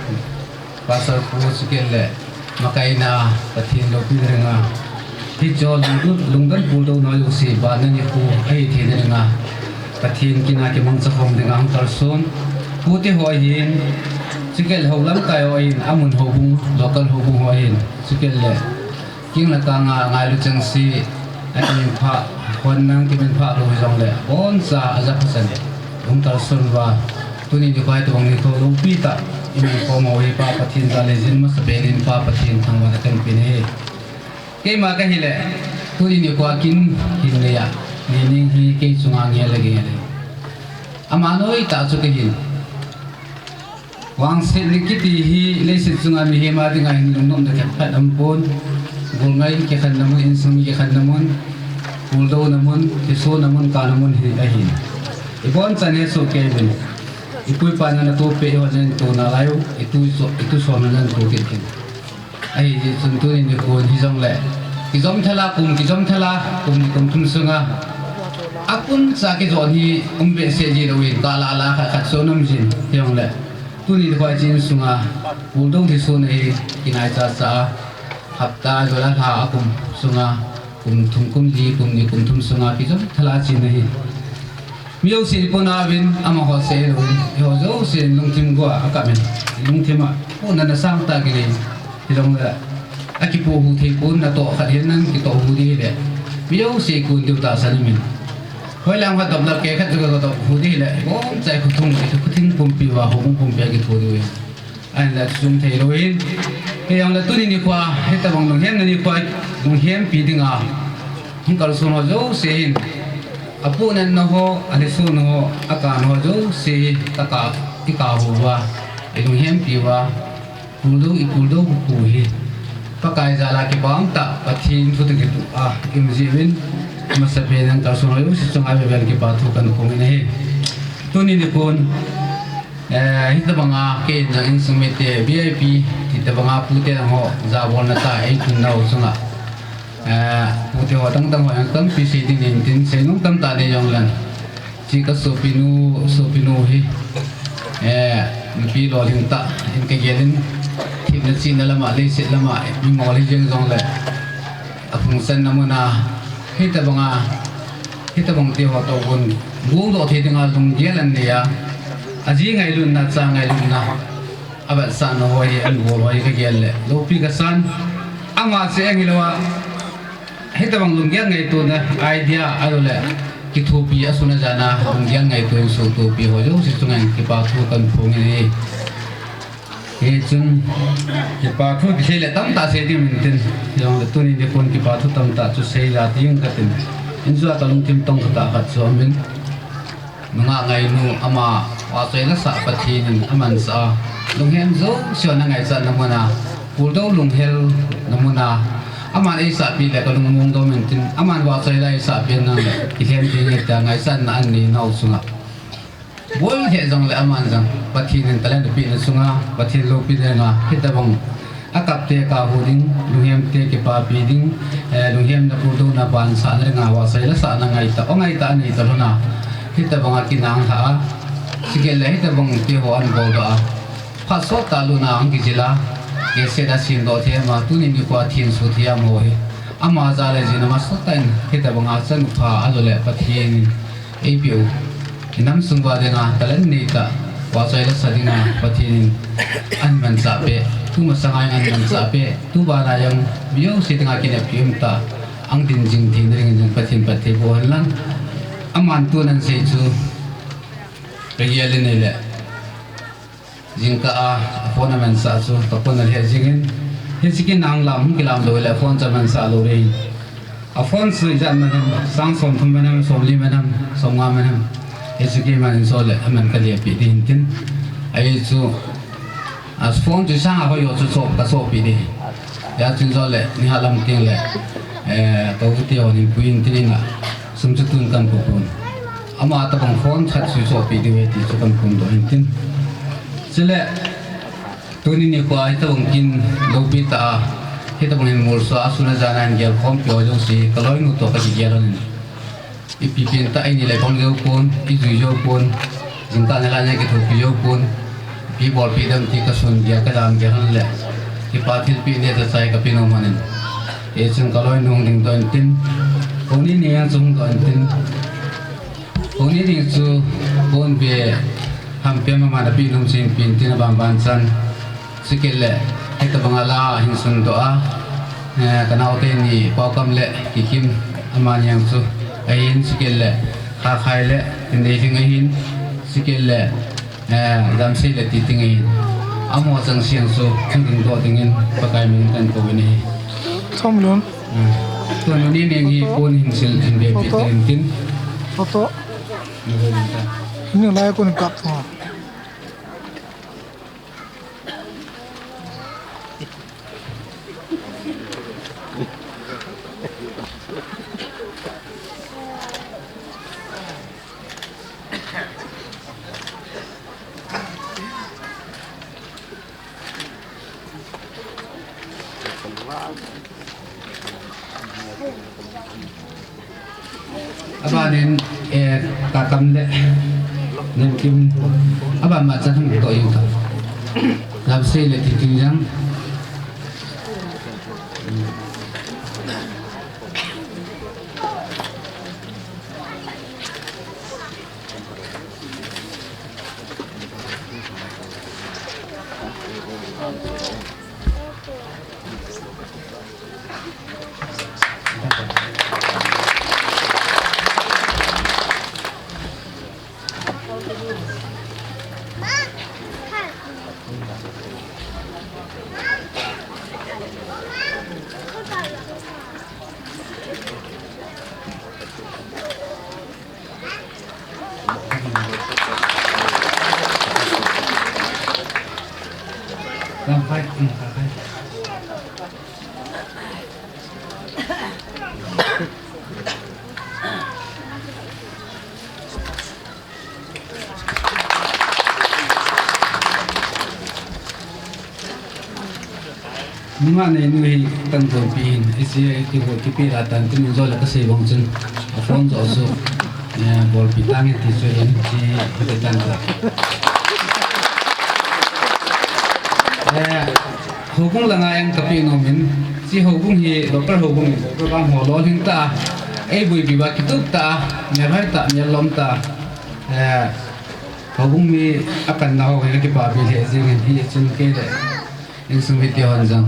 Pastor pu chukit le makaina Pathen loupina dinga, hiche lungdon, lungdon puldou nau jouse banna nikho ahi theina dinga, Pathen kin a kimangcha khom dinga hung kalson. Pute ho ahin, chukit le hou lamkai ho ahin, amun houbung, local houbung ho ahin, chukit le king le kang a ngailu chengse, akiminphah, hon nang kiminphah lou hijongle, aboncha ajaphasan hung kalson uva. Tuni nikho hitobang nikho loupi tah iman khom u hi Pa Pathen jal in, masapen in Pa Pathen thangvahna kahin pe ahi. Keima kahile, tuni nikho a kin hin neiya, ni ning hi kei chunga ngel le ngel ahi. Ama noitah chu kahin. Vangsetna kiti hi leiset chunga mihem a dinga hin lungnomna khat phat aumpon. Golngai kikhenna mun, insung kikhenna mun, puldouna mun, kisona mun, kana mun hi ahi. Ibonchan hesoh kei uvin. Ipu ipa na natohpeh ho nahin to nalai u, itu so, itu sona nahin to kit uvin. Ahi jeh chun tuni nikhon hijongle, kijom thela kum, kijom thela kum ni kum thum sunga, akuncha kijon hi um behseh ji louvin, kala la khat khat so um jin hijongle, tuni nikho a hiche insunga puldou thison ahi, kinaicha cha a, hapta jola lha a kum sunga, kum thum kum li, kum ni kum thum sunga kijom thela chin ahi. Mi jousen ipohnau vin, amaho seh louvin, eiho jousen lungthim gou a akap in, lungthim a pohnatna sangtah kinei, hijongle, akipohhu thei pon, natoh khat hin nan kitohhu ding hile, mi jouse ikon diu tahsan aumin. Hoilang khat dop lal kei khat chu kadophu ding hile, iboncha ikhothung, ikhothing pumpi uva, houbung pumpi a kitho diu ahi. Ahinla chum thei lou hin. Hijongle tuni nikho a, hitobang lunghemna nikho a, lunghempi dinga hung kalson ho jouse hin, apohnatna ho, alhison ho, akan ho jouse, taka, ikah uva, ilunghempi uva, puldou, ipuldou pu hi, Pakai jal a kipah umtah, Pathen thu toh kitoh a, ium jeh uvin, amasapen in kalson ho jouse chunga ivel vel kipa thu kahin phong in ahi. Tuni nikhon, Eh, hitobanga kei jong insung mite V I P, hitobanga pute ho, jabolna tah a eithum nau chunga. Eh, pute ho dang dang ho jong tampi sei ding nei tin, seinom tamtah nei jongleng. Hiche kasopinu, sopinu hi. Eh, nupi lolhing tah, in kagel in, themna chihna lama, leiset lama, mimol hi jeng jongle. Aphungsanna muna, hitobanga, hitobang te ho toh gon, gongdoh thei dinga lunggel anei a, aji ngailutna, acha ngailutna, avetsahna ho hi, anbol ho hi kagel le, loupi kasan, ama seh ahi lou a, hitobang lunggel ngaitona, idea, ahiloule, kithopi, asun ajana, lunggel ngaito, sohtopi ho jouse chunga kipa thu kahin phong in ahi. Hichun, kipa thu kisei le tamtah sei ding um intin, hijongle tuni nikhon kipa thu tamtah chu sei ja ding katin. Injua kalungthim tong khat a khat chu aumin. Nungah ngainu ama vahchoi lasah Pathen in amansah a, lunghem jouse hon angaichatna muna, puldou lunghelna muna, aman eisahpi le kalungmong dom intin, aman vahchoi la eisahpi nang, kilhem ding ahi tia ngaichatna anei nau chunga. Boi lheh jongle aman jong, Pathen in talent apehna chunga, Pathen loupina dinga, hitobang akapte kahu ding, lunghemte kipapi ding, eh, lunghemna puldouna pansahna dinga, vahchoi lasahna ngaitah, o ngaitah anei talhona, hitobanga kinanglhah a, chukit le hitobang teho anboldoh a, Sot tah luna hung kijil a, cassette a sin doh thei ama, tuni nikho a thin suh thei ama hi. Ama jal a jin ama sot tah in, hitabang a chanu pha a lo le Pathen in eipeh u. Inam sung uva dinga, talent nei tah, vahchoi la sa dinga, Pathen in ahin manchah peh, tu masang a jong ahin manchah peh, tu ban a jong, mi jouse dinga kineppi um tah, ahung ding jing theina dingin jong Pathen phatthei boh hen lang. Aman tun ahin sei chu, ka gel in ahile. Jingkah a, a phone a mansah chu, ka phone a lheh jingin, hiche kin nang lam, hung kilam lou le, a phone chu a mansah lou ding. A phone chu ijat man ham, sang som thum man ham, som li man ham, som nga man ham. Hiche kin man in so le, a man ka lheh pi ding tin. Ahi chu, a phone chu sang a hoi ho chu so, ka so pi ding. Hijeh chun jo le, ni halam ting le, eh, ka u te ho nin puin tin in a, sum chu tun kan pu pun. Ama tabang phone khat switch off pi diu ahi ti chu kan phongdoh in tin. Chule, tuni nikho a hitabang kin loupi tah a, hitabang hin molso a sun a jan a hin gel khompi ho jouse, ka loinu toh ka kigel lhon in. Ipi pen tah eini le bang jou pon, ijui jou pon, jingkah nilhah a kithopi jou pon, ipi bolpi dem ti ka sun gel ka jan gel lhon le, kipa thilpeh neh chai ka pe nom lhon in. Hichun ka loinu hung ding doh in tin, koni ni jong chu hung doh in tin. Koni ni chu, kon be, hampi a mama na pi nom ching pin tin a ban ban chan. Chukit le, hitabang a la hin sun doh a, eh, ka nao teni Paokam le Kikim amani jong chu ahin, chukit le, Khakhai le Tindeihling ahin, chukit le, eh, Damsei le Titing ahin. Amaho changseh jong chu hung ding doh dingin Pakai min in kan kou in ahi. Thomlun. Ah, tuni ni hi kon hin sil hin be pi tin tin. Photo. Ni lai kon kap. Abanin, eh, Kakam le Nemkim, aban ma chan hung doh jing ta. Damsei le Titing jong. Nungah neinu hi tangthopi hin, hiche kiho kipe la tan tin in jo le kasei bang chun, a phone jo chu, eh, bolpi tang in ti chu hin, ti, ti tan ta. Eh, houbung langa jong kape nom in, hiche houbung hi, local houbung in, program ho lolhing ta, eiboipi uva kitup ta, melhoi ta, mellom ta, eh, houbung mi apanna ho hi kakipapi lheh jing in, hichun kei le insung mite hon jong,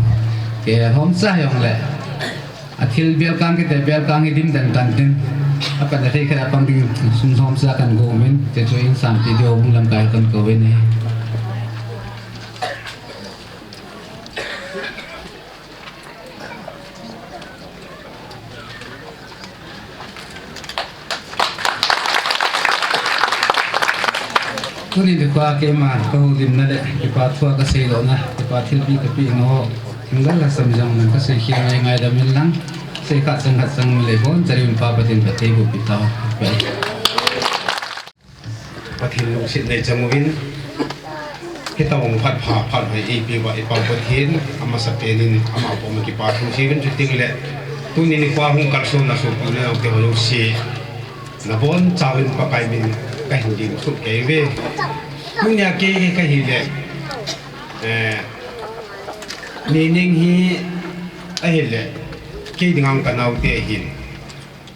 kei lhomcha jong le, athil belkang kiti, belkang hi dimden tan tin, apanna thei khat a pang ding sum lhomcha kan gom in, hiche chu in sanpi diu houbung lamkai kan kou in ahi. Tuni nikho a keima kahoulimna le kipa thu a kasei lona, kipa thilpeh kapeh na ho, thinggal lhasam jong nang kasei khel ngai ngaidam in lang, sei khat chang khat chang le boncha diuvin Pa Pathen phatthei boh peh tau. Pathen lungset nei chang uvin, hitabang phat pha, phat hoi eipeh uva i Pa Pathen, amasapen in, ama koma kipa thu sei uvin chuting le, tuni nikho a hung kalsonna sopi u le nao te ho jouse, nabonchauvin Pakai min kahin ding suh kei uve. Tunia kei hi kahile, Eh, Nining hi ahile, kei dinga ka naote ahin.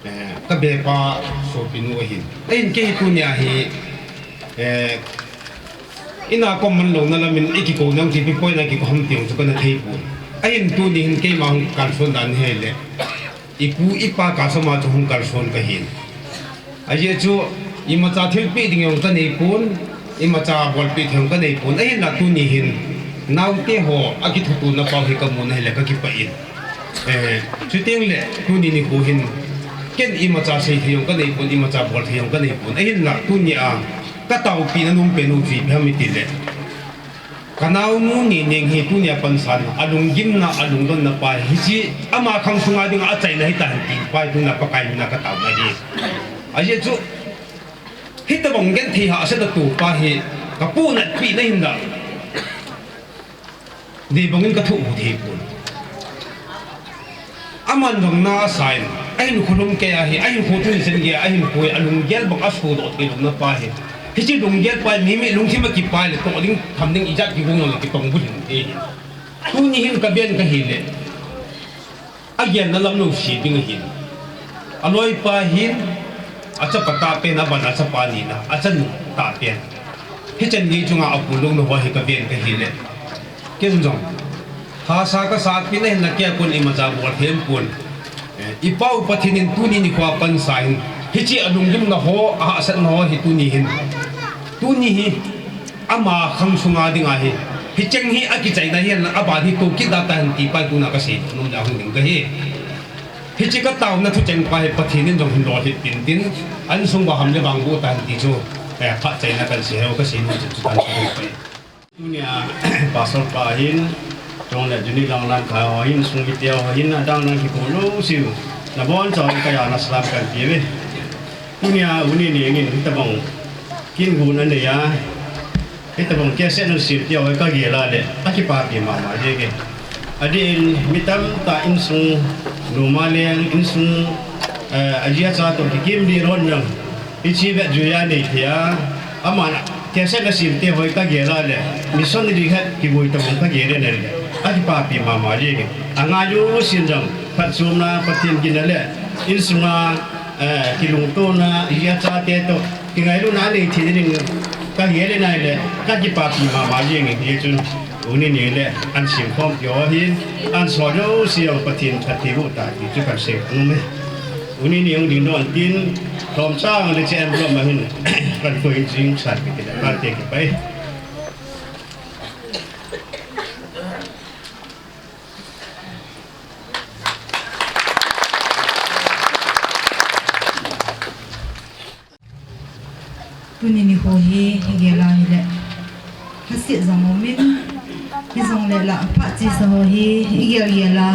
Eh, ka bepa sopinu ahin. Ahin kei tunia hi, eh, ina kom man louna lamin i kikou nang kipi poi na kikou ham tiang chu kana thei pon. Ahin tuni hin keima hung kalson dan hele. I pu i pa kasama chu hung kalson ka hin. Ajeh chu imacha thilpeh ding jong ka nei pon, imacha bolpeh thei jong ka nei pon. Ahinla tuni hin naote ho a kithutona pau hi ka mu na hile ka kipah in. Eh, chuteng le tuni nikho hin ken imacha sei thei jong ka nei pon, imacha bol thei jong ka nei pon. Ahinla tunia ka taopeh na nom pen u chu ipi ham itile. Ka naonu Nining hi tunia pansan, a lunggimna, a lungdonna pa hi, hiche ama khang sunga dinga achaina hita hen ti pa hi tunia Pakai mina ka taona ahi. Ajeh chu, hitobang genthei hahsatna to pa hi, ka pu natpeh na hinla. Dei bangin ka thoh u thei pon. Aman jong na asa in, ahinkho lum kei ahi, ahinkho tun sen gei, ahinkho a lunggel bang a sodoh thei lou na pa hi. Hiche lunggel pa hi, mi, mi lungthim a kipai le, toh ding, tham ding, ijat kigong le, kitong bu hin, eh. Tuni hin ka ben ka hile. Agelna lam lou se ding ahin. Aloi pa hin, achapa tah pen, aban achapa ni na, achanu tah pen. Hichan gei chunga apul lou na ho hi ka ben ka hile. Ken jong. Hahsa ka sa pi na hin na kei a kon imacha bol thei pon. Eh, i pau Pathen in tuni nikho a pansan. Hiche a lunggimna ho, ahahsatna ho hi tuni hin. Tuni hi ama khang sunga dinga hi. Hicheng hi akichaina hi aban hi to kit da ta hen ti pa hi tuna ka sei nom da hung ding ka hi. Hiche ka taona thucheng pa hi Pathen in jong hin lolhing pin tin. An sung ba ham le bang bu ta hen ti chu. Eh, phat chaina kan sei ho ka sei nom chu kan sei. Tunia, Pastor pa hin, chule Juni Langlang kha ho hin, sung mite ho hin, adang dang kikou lou siu. Nabon chauva kaya na salam kan pe uve. Tunia, u Nining in, hitabang, kin gun anei a, hitabang cassette ana sem tia ho ka gel a le, akipapi mama jenge. Adeh in, mi tamtah insung, noma leng, insung, eh, aji acha toh kikim ding lhon jong. Hiche vet juia nei thei a, aman cassette ana sem te ho ka gel a le, missionary khat kiboi tabang ka gel le le, akipapi mama jenge. Angai u sin jong, phatchomna Pathen ginna le, insunga, eh, kilungtona, aji acha te toh, kingailutna anei thei ding, ka gel le nai le, ka kipapi mama jenge, hichun. U Nining le, an sem khom keo hin, an so jouse jong Pathen phatthei boh ta ti chu kan sei nom e. U Nining ding don tin, lhomchang le che envelope ma hin, kan koi jing san pi ti le, kan te kipai. Tuni nikho hi, hi gel a hile. Lhaset jong umin, hijongle la, phat chesa ho hi, i gel gel a.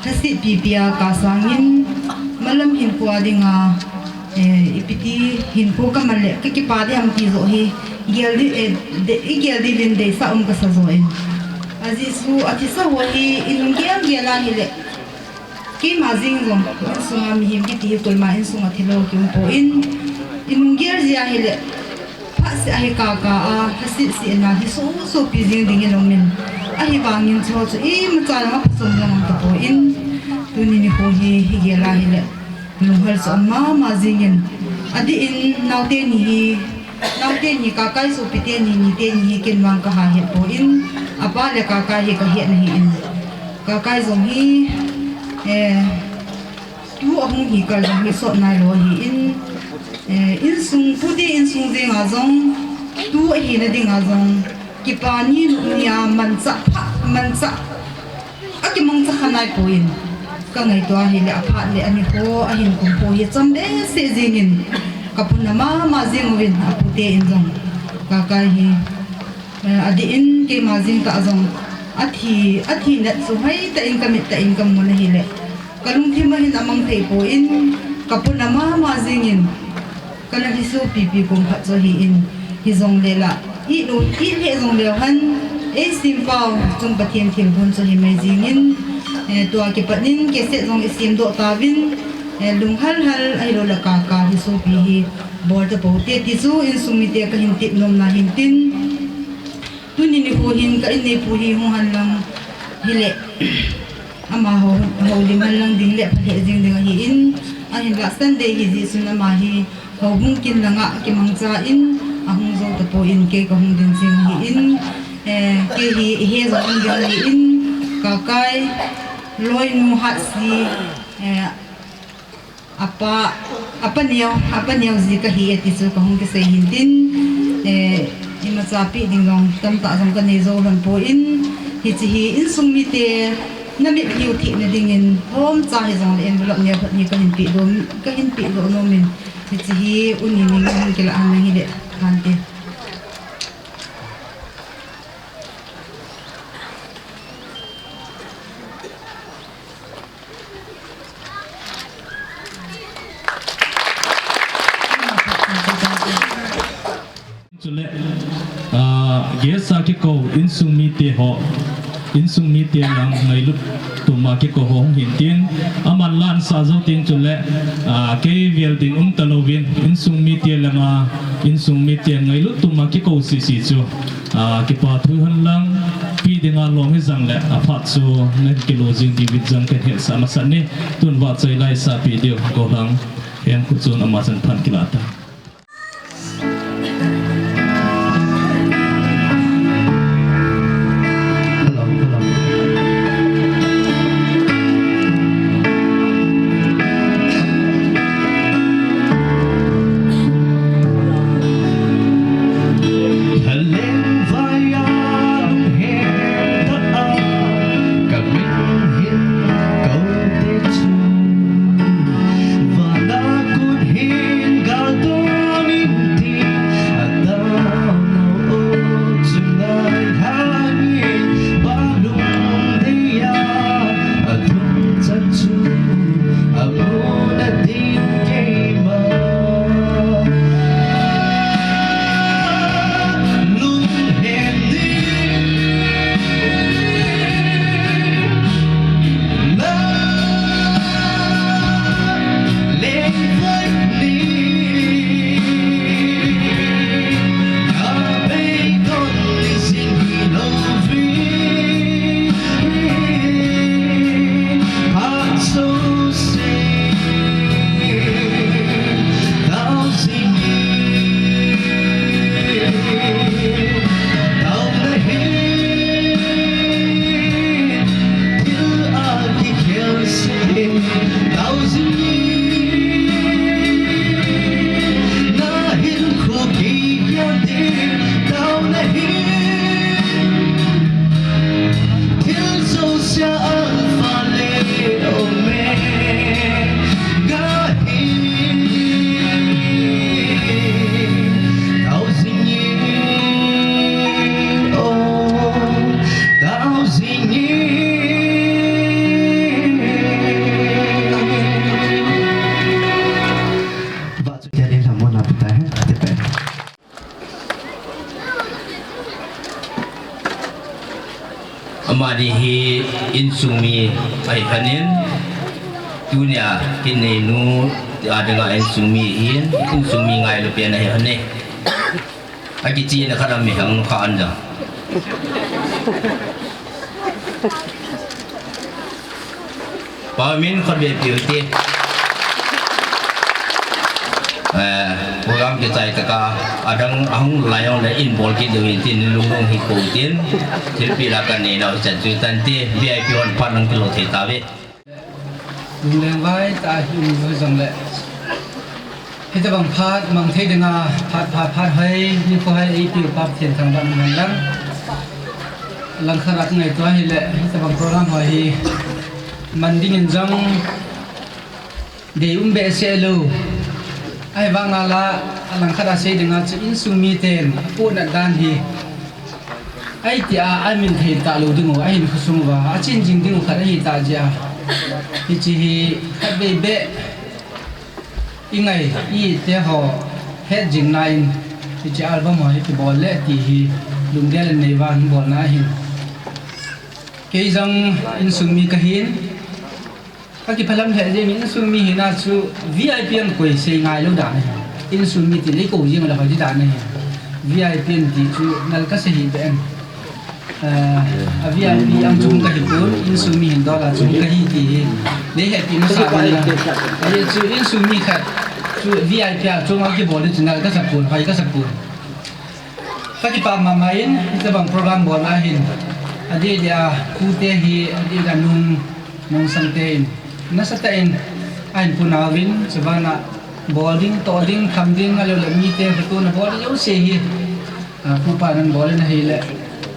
Lhaset pipi a ka sangin, malam hinkho a dinga, eh, ipi ti hinkho ka man le, ka kipa ding ham ti joh hi, gel di, eh, de, i gel di lin deisah um ka sa joh in. A Jesu, athisa ho hi, i lunggel gel a hile. Keima jeng jong, insunga mihem kiti hi koima insunga thilou kium poi, inunggel jia hile, phatseh ahi kaka a, lhaset seh na, hi soso pi jeng ding in umin. Ahivangin chu chu imacha langa phachom jong um tapoi, tuni nikho hi, hi gel a hile, lunghel chu um mama jengin. Adeh in, naote ni hi, Naote ni, Kakai sopi teni, ni teni hi ken vang ka ha het poi, apa le Kakai hi ka het na ahin. Kakai jong hi, eh, tu ahung hi kal jong hi sot nailou ahin, eh, insung, pute insung jeng a jong, tu ahina ding a jong, kipa ni nu ni a manchah pha, manchah Akimangcha kha naipoi, ka ngaito a hile aphat le ani ho, ahin kum ho hi cham behseh jengin, ka puna mama jeng uvin, apute in jong. Kakai hi, eh, adeh in keima jeng tah jong, athi, athi nat chu hoitah in ka mit tah in ka mu na hile. Ka lungthim a hin amang thei poi, ka puna mama jengin, Kana hisopipi kum khat chu ahin, hijongle la, i lou, i lheh jongleu hen, ei simpau, chung Pathen thilgon chu himai jingin, eh, tua kipat in, cassette jong i semdoh tauvin, eh, lunghal hal, ahilou le Kaka hisopi hi, bol tapou te, ti chu insung mite kahin tep nom na hin tin, Tuni nikho hin ka inneipu hi hung hen lang hile, ama ho, houlim hen lang ding le phalheh jing ding ahin, ahinlah Sunday hi jeh chun ama hi houbung kin langa kimangcha in ahung jou tapon kei kahung ding jing ahin, eh, kei hi ihe jong um ding ahin, Kakai, Loinu Hatsi, eh, Apa, apa neo, apa neo ji kahi e ti chu kahung kisei hin tin, eh, imacha peh ding jong tamtah jong kanei jou lhon pon, hiche hi insung mite namit hiu thei na dingin, lhomcha hijongle envelope neo khat hi kahin peh doh, kahin peh doh nom in, hiche hi uni ning hung kilah hen lang hile, hante. Chule, ah, guest a kikou, insung mite ho, insung mite lang ngailut tuma kikou ho hung hin tin, aman la ansah jou tin chule, ah, kei vel ding um talouvin, insung mite langa, insung mite ngailut tuma kikou sisi chu. Ah, kipa thu hen lang, pi dinga lom hijong le, aphat chu, na kilo jing diu vin jong kahin hetsah masat e, tun vachoi laisah peh diu, gollhang, Hemkhuchun ama chan phan kilah ta. Amani hi insung mi ahi lhonin, tunia kineinu a dinga insung mi ahin, insung mi ngailu pen ahi lhone. Akichena khat a mi hang kha an jang. Pa min khat ve piu ti. Eh, program kichai taka, adang ahung lai jong le in bol kit diu hin tin lunglung hi ko tin. Thilpeh la kanei nau chan chu tan ti, V I P hon phat nang kilo thei tave. Lungleng vai ta hi um jong le. Hitabang phat mang thei dinga, phat pha phat hai, nikho hai, eipiu Pa Pathen thangvah in um hen lang. Langkhat a kangaito ahile, hitabang program ho hi man dingin jong dei um behseh lou. Ahivanga la, alangkhat a sei dinga chu insung miten apohnat dan hi. Ahi tia, amin thei talou dingu, ahinkho sung uva, achin jing dingu khat ahi ta jeh a. Hiche hi khatvei beh. I ngai, ite ho, het jing na in, hiche album ho hi kibol le ti hi, lunggel in nei vang hin bolna ahin. Kei jong insung mi kahin, kakiphalam lheh jeng in insung mi hina chu V I P ang koi sei ngailou dan ahi. Insung mi ti lei kou jeng le hoi di dan ahi. V I P ang ti chu nal kasei hi beh an. A V I P ang chung kahi pon, insung mi hin dol a chung kahi ti hi. Nei hepi masa pon la. Ahi chu insung mi khat chu V I P a chung a kibol chu na kasa pon, hai kasa pon. Kakipah mama in, hitabang program bol a hin. Adeh deh a, pute hi, adeh deh a nung, nungsang te in. Nasatah in, ahin puna uvin, chubana, bol ding, toh ding, tham ding, alou le mite, phatona bol ding, jouse hi. A, pupa nan bol in ahile.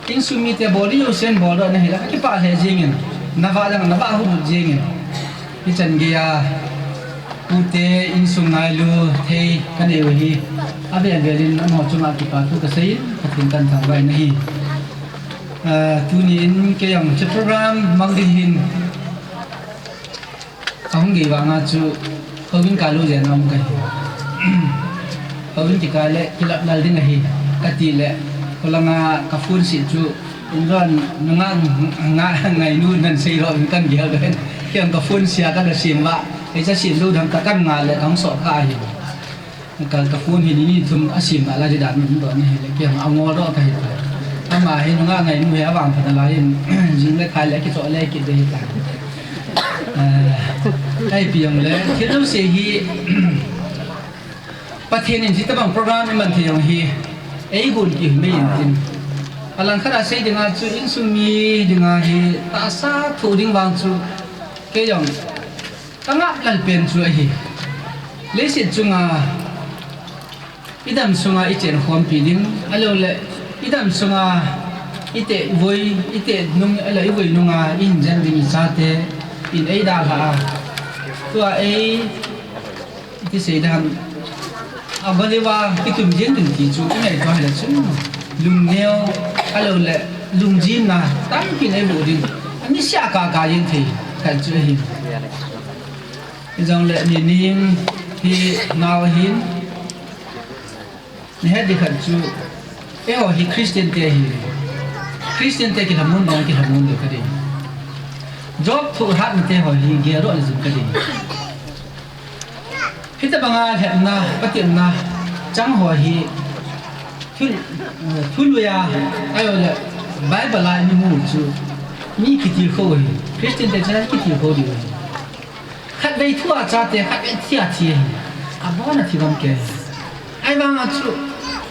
Insung mite bol ding, jouse in bol ding ahile. Kakipah lheh jingin, nava dang, nava hu jingin. Hichan geiya, pute insung ngailu thei kanei u hi, avel vel in amaho chunga kipa thu kasei in, Pathen kahin thangvah in ahi. Ah, tuni in kei jong hiche program mang ding hin, kahung gei vanga chu, houin kalu jeng a um kahi. Houin kikai le, kilap lal ding ahi, kati le, kholanga ka phone se chu, Inron, nunga, nga, ngainu nan sei lou, kan gel ven. Kei jong ka phone sia ka, ka sem uva. Hiche sem lou dang ka kan nga le, kahung sot kha ahi. Ka, ka phone hi ni, ni thum a sem nalai ding dan min don ahi le, kei jong angol doh kahi tai. Ama hi nunga ngainu hi avangpha nalai in, jing le khai le kichoh le kit ding ahi tai. Eh, ahi pi jong le, thil jouse hi, Pathen in hitabang program iman thei jong hi, eigon kihi mei in tin. Alangkhat a sei dinga chu insung mi dinga hi tahsa thoh ding vang chu kei jong ka ngap lal pen chu ahi. Leiset chunga idam sunga ichen khompi ding, alou le idam sunga ite voi, ite nung, alou ivoi nunga ihin jen ding ichate in eidalha a. Tua ei Iti sei dam, abaleva kitum jeng ding ti chu ingaito hile chun, lungneo, alou le lungjinna tampi nei mu ding, ani sia kaka jeng thei khat chu ahi. Ijongle Nining hi nao ahin, nahet ding khat chu, eiho hi Christian te ahi. Christian te kilhamon bang kilhamon diu kadei. Job thohhatna te ho hi geldoh le jing kadei. Hitabanga lhepna, patilna chang ho hi thul, eh, thuluiya, ahilou le Bible a imu chu mi kitilkhou hi, Christian te chun kitilkhou diu hi. Khatvei thua chate, khatvei thia thi hi. Abona thi gam kei. Ahivanga chu,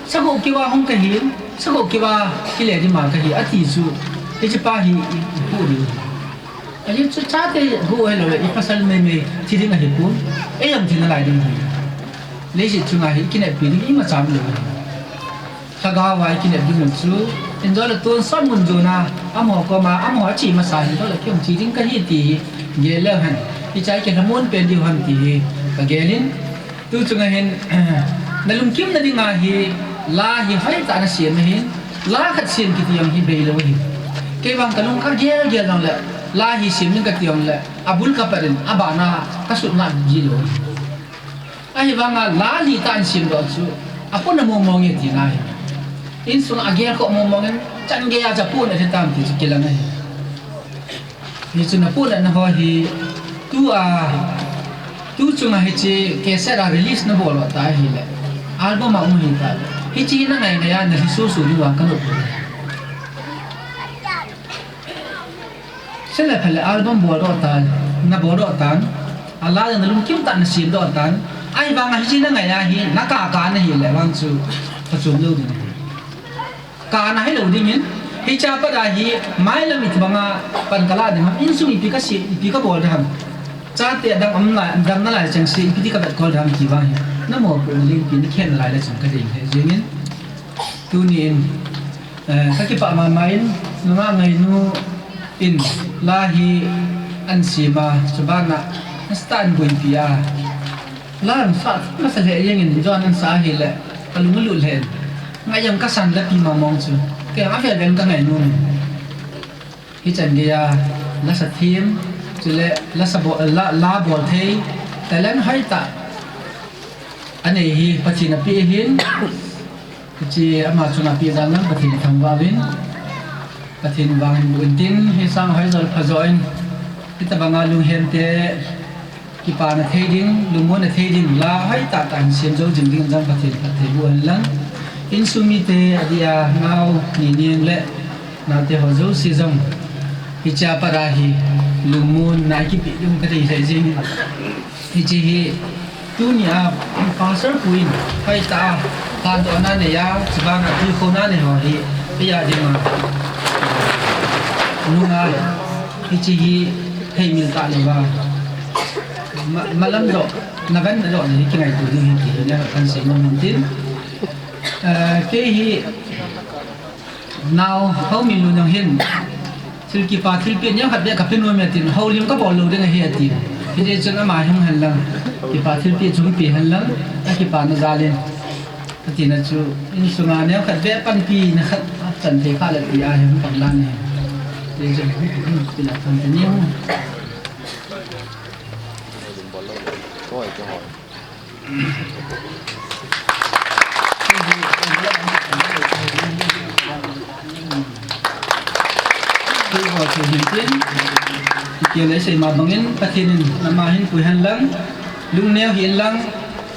sagoh keuva hung kahi, sagoh keuva kile ding ma kahi, ati chu, hichepa hi i, ipu diu. Ajeh chu chate gu hilou le, ipasal meimei thi ding ahipon, ei jong thi nalai ding ahi. Leiset chunga hi kineppi ding imacha umlou ahi. Lhagao a ikinep ding u chu, injo le tonsot mun jona, amaho koma, amaho ache masa hin, injo le kei jong thi ding kahi ti hi, gel leu hen. Hichea kilhamon pen diu ham ti hi, kagel in, tu chunga hin, nalungkimna dinga hi, la hi hoitah nasem ahin, la khat sem kiti jong hi beilou ahi. Kei vang kalung kagel gel jongle, la hi sem ding kati jongle, abul kapat in, abana kasutna jilou ahi. Ahivanga la li tah in semdoh chu, apuna mong mong e tina ahi. Insunga agelkhoh mong mong in, chan geiya chu apuna hitam ti chu kilang ahi. Hichu napunatna ho hi, tua, tu chunga hiche cassette a release nabol u ta ahile, album a um ahita le, hiche hi nangai ngai a nalhi susu diuva kanop u ahi. Chule phale album boldoh tan, naboldoh tan, ala jong nalungkim tah nasemdoh tan, ahivanga hiche nangai a hi nakaka nahile vang chu phachom lou ding ahi. Kana hilou dingin, hichea pat a hi mailam itobanga pan kalah ding ham, insung ipi kasem, ipi kabol ding ham, chate adang um lai, dam nalai chengse ipi ti kavetkol ding ham ti vang hi, namopohna jeng ipi nakhen nalai le chun kadei lheh jengin, tuni in, eh, kakipah mama in, nungah ngainu in la hi ahin sem a, chubana nasatah in ahin boipi a, la jong sa masa lheh jengin, jon ahin sa ahile kalung alut lheh in, ngai jong kasan lapi mong mong chu, kei jong avel vel in kangai nom in. Hichan geiya lasa them, chule lasa bol, la, la bol thei, talent hoitah anei hi Pathen apeh ahin, hiche ama chunga peh jal nan Pathen ithangvah uvin, Pathen vang in bu intin, hisang hoijo le phajo in, hitobanga lunghemte kipana thei ding, lungmonna thei ding, la hoitah tah hin sem jou jing ding jong Pathen phatthei boh hen lang. Insung mite adeh a nao Nining le Nate ho jouse jong, hiche a pat a hi lungmonna kipeh ding kadei lheh jeng in. Hiche hi tunia Pastor pu in hoitah a pandohna nei a, chubana tuikhouna nei ho hi, eia dinga nunga hiche hi heimil tah louva, ma-, malam doh, nagan nadoh nei hi kingaito ding ahi ti hi neo khat kahin sei nom in tin. Eh, kei hi nao Haominlun jong hin, thil kipa thilpeh neo khat beh kape nom e atin, houlim kabol lou ding ahi atin. Hijeh chun ama hung hen lang, kipa thilpeh chu hung pe hen lang, akipana jal in. Atina chu, insunga neo khat beh panpina khat achan thei kha le ti ahi hung pang dan ahi. Hijeh chun, hung, hung, pila pan te ni hung. Kei ho chu hin tin, kei le sei ma bangin, Pathen in ama hin pui hen lang, lungneo hih in lang,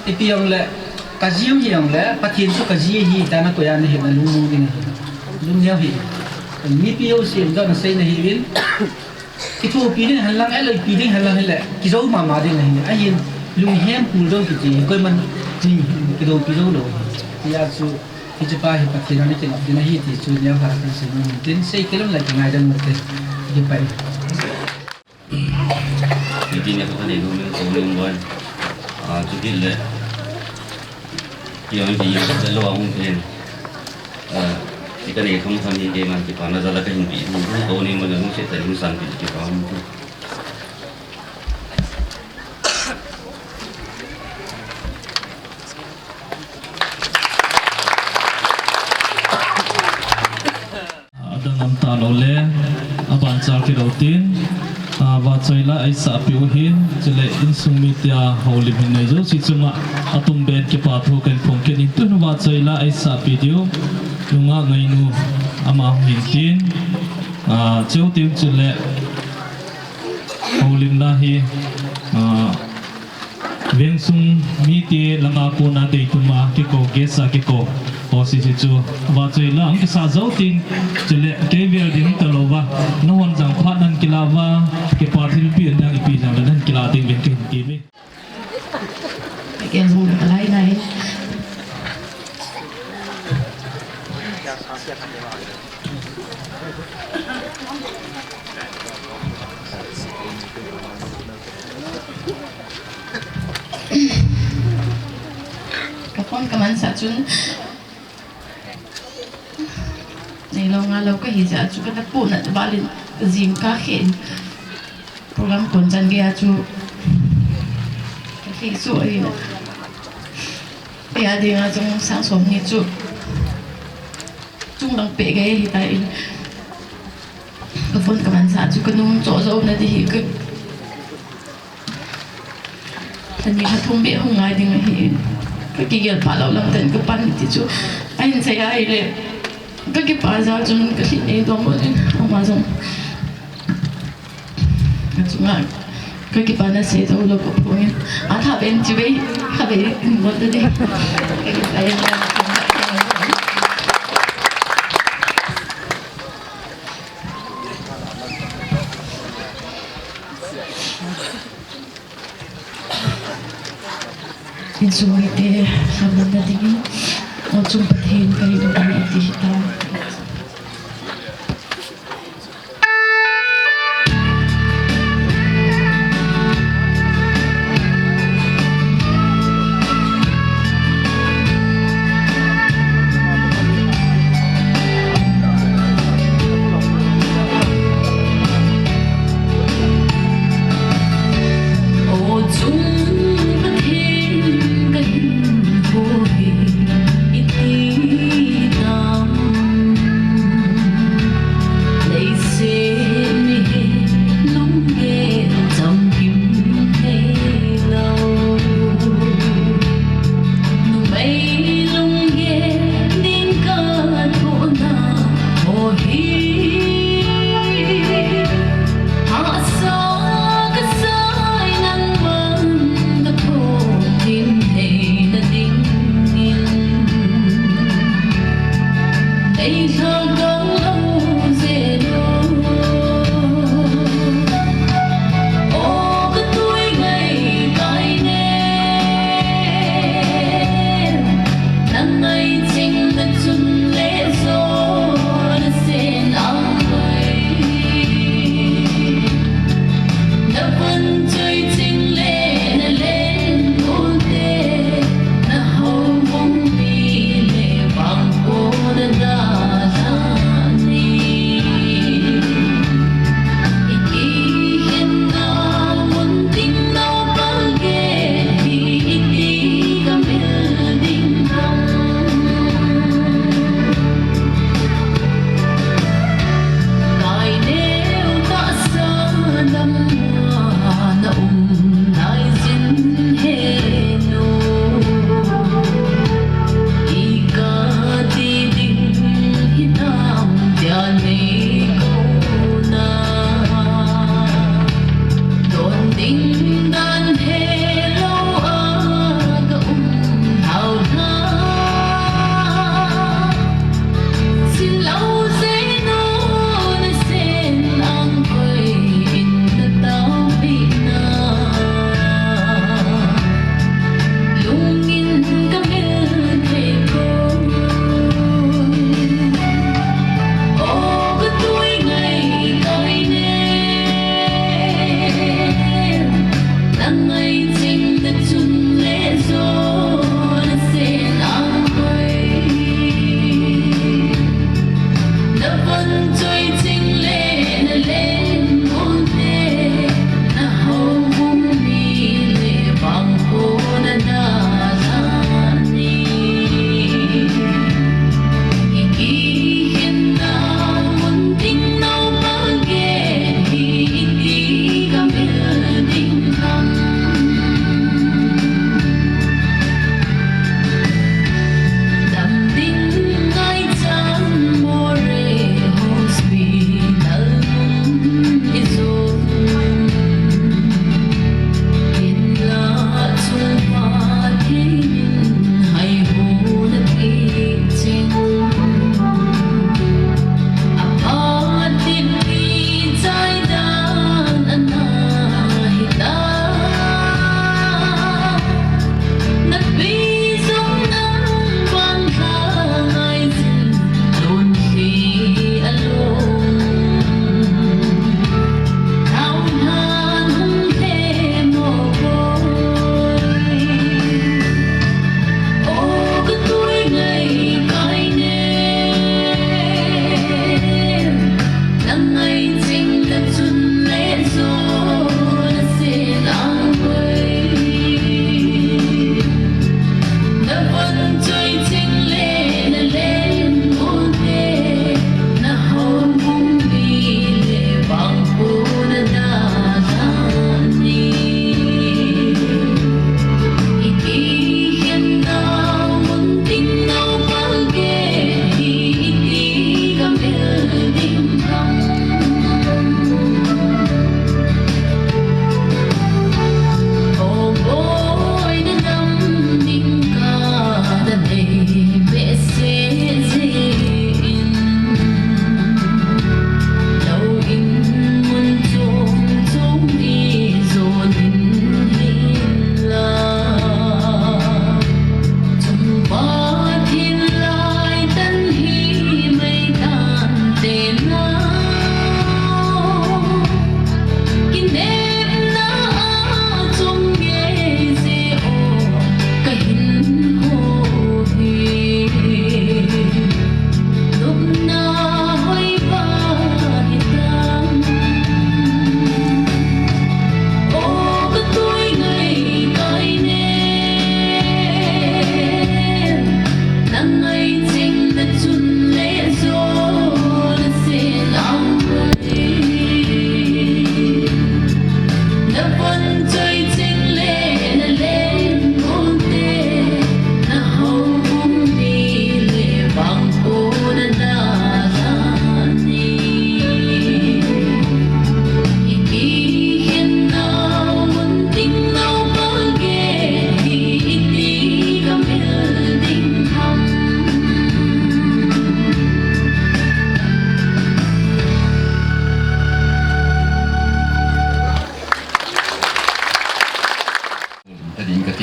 ipi jong le, kaji jong hi jong le, Pathen chu kaji ahi, tia nakoi a nahi na lungmong ding ahi. Lungneo hih. Mipi jouse in jong nasei nahiuvin, kithopi ding hen lang, aloipi ding hen lang hile, kijou mama ding ahile, ahin, lunghem pul jou kiti, koiman, ti, kidoupi jou lou. Tia chu, hiche pa hi Pathen a nakinop ding ahi ti chu, neo khat kahin sei nom in tin, sei kilom le kingaidam ute, kipah e. Hiti neo khat kanei nom in, Haominlun. Ah, chu kit le, kei jong hi lou a hung pen. Ah, ti kanei kham kham hi keiman kipana jal a kahin pe. Hung ko ni man hung se ta hung san pi kipa hung. Adang um talou le, aban chal kit lou tin, ah, vahchoi la eisahpeh u hin, chule insung mite a houlim hin nei jouse chunga, atum ben kipa thu kahin phong kit in, tun vahchoi la eisahpeh diu, nungah ngainu, ama hung hin tin, ah, cheu tin chule, houlim la hi, ah, Vengsung mite langa kona deituma kikou, guest a kikou. Ho sese chu, vahchoi la, hung kisa jou tin, chule, kei vel ding talouva, nahon jong phat nan kila uva, kipa thilpeh dang ipi jong le nan kila ding uvin kahin temme. Ken jong kalai nai. Ka phone ka mansah chun, neilou ngalou kahi jeh a chu ka na pu na ba lin ka jing ka khen. Program kon chan gei a chu ka khi su ai. Kei a dinga chung sang som ni chu chung dang pe gei hi ta in. Ka phone ka mansah chu ka nung cho zo na di hi ka. Ani ka thum be hung ngai ding hi. Ka kigel pa lo lang ten ka pan ti chu. Ahin sei ai le. Ka kipa jal chun ka thi nei dom mo in. Ama jong. Ka chunga, ka kipana sei tou lou ka phong in. A tha ben chi bei, kha bei, in bol ta di. Ka kipa in. Insung mite, khamna dingin, o chung Pathen ka hi dong ni ti hi ta.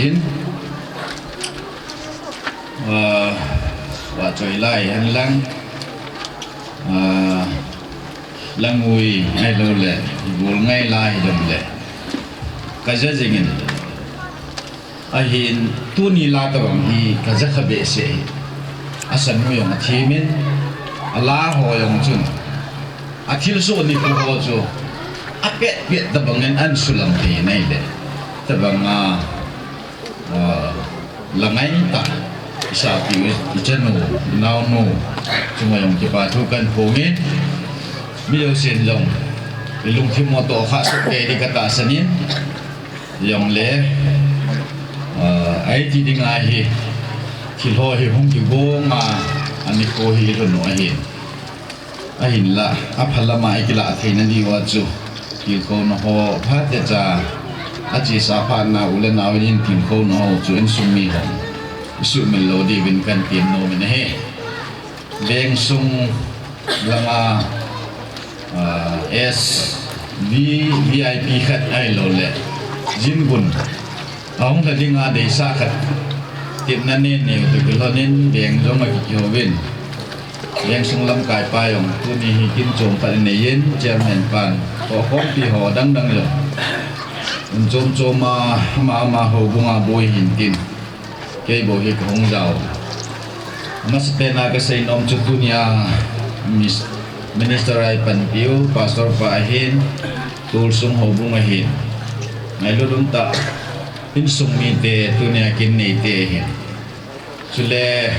in, ah, vachoi lai hen lang, ah, langui ahilou le, gol ngai lai jong le, kaja jing in. Ahin tuni la tabang hi kaja kha behseh hi. Asanu jong athim in, ala ho jong chun athilsoh nikho chu apet pet tabang in ahin sulang thei nai le. Tabang a, ah, la ngai ta, isapi u, ichanu, inaonu, chunga jong kipa thu kahin phong in, mi jousen jong ilungthim u toh kha soh kei ding katahsan in, Jongle, ah, ahi ti ding ahi, thil ho hi hung kigong a, anikho hi lhun u ahin. Ahinla, apha lama ikilah theina diuva chu, tilkhouna ho phatecha, achesa phatna u le nao in tilkhouna ho chu insung mi hon isuhmil lou diuvin kahin tem nom in ahi. Vengsung lama, ah, S V V I P khat ahilou le, jingun ahung lha dinga deisah khat, tepna neh neh u toh kilhon in veng jong akikihouvin. Vengsung lamkai pa jong tuni hi kin chom khat anei in, chairman pan, tohkhompi ho dang dang jong um chom chom a, ama ama houbung a boi hin tin, kei bou hi kahung jao. Amasapen a kasei nom chu tunia Miss Minister a ipanpiu Pastor pa ahin, Tulsung houbung ahin, ngailut umtah insung mite tunia kin neite ahin. Chule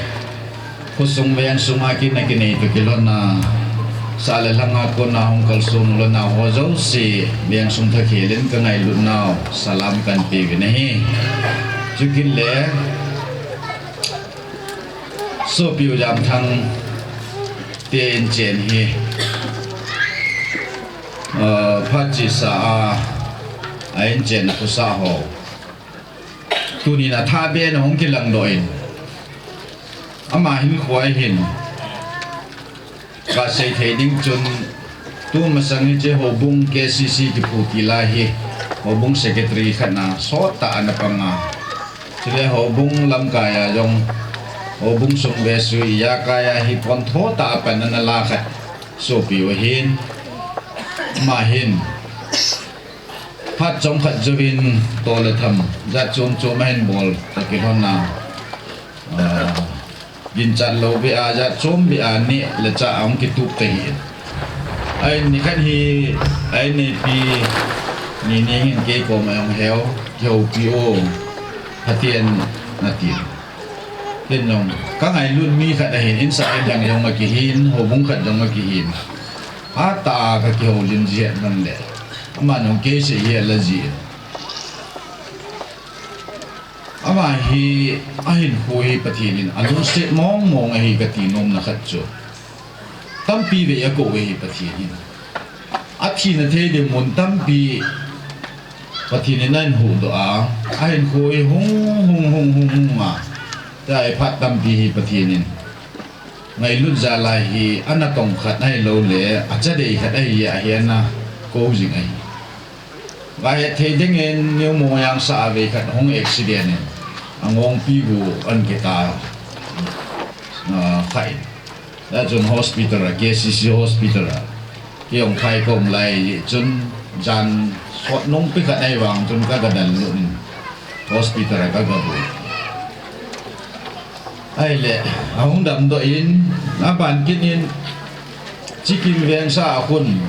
khosung vengsung a kin akinei toh kilhon a, sah le lhang a kona hung kalson u le nao ho jouse, vengsung thakhel in kangailutnau salam kahin peuvin ahi. Chukit le, sopiu Jamthang te inchen hi, ah, phat chesa a, a inchen khosa ho tunin athaben ahung kilangdoh in, ama hinkho a hin kasei thei ding chun, tumasang hiche houbung K C C kiphuti lai hi, houbung secretary khat na sottah ana pang a, chule houbung lamkai a jong, houbung sung vesui ijakai a hi pontho tah a pan ana la khat sopiu ahin, ama hin phat chomkhat jouvin toh le tham jat chom chom ahin bol toh kilhon a, ah, ginchat lou beh a, jat chom beh a neh le chah ahung kitup tahih in. Ahin nikhat hi, a inneipi Nining in kei koma ahung heo, kihoupi o, Pathen, atin. Ken jong kangailut mi khat ahin, insah in lang jong akihin, houbung khat jong akihin, hatah a kakihoulim ji het man le, aman jong kei sei hi ala jin. Ama hi, ahinkho hi Pathen in alungset mong mong ahi kati nomna khat chu, tampi vei akou ahi Pathen in. Athina thei ding mun tampi Pathen in ahin huhdoh a, ahinkho hi hung, hung, hung, hung, hung a, tua hi phat tampi hi Pathen in ngailut jal a hi ana tong khat ahilou le, acha dei khat ahi a hi ana kou jing ahi. Gahet thei dingin New Moyang sah a vei khat hung accident in, angongpi gu ahin kita, ah, kha in. Hia chun hospital a, K C C hospital a, kei jong phai kaum lai jeh chun, jan sot nungpi khat ahi vang chun kaga dallut in, hospital a kaga boi. Ahile, ahung damdoh in, aban kit in, Chikim Vengsa a khun,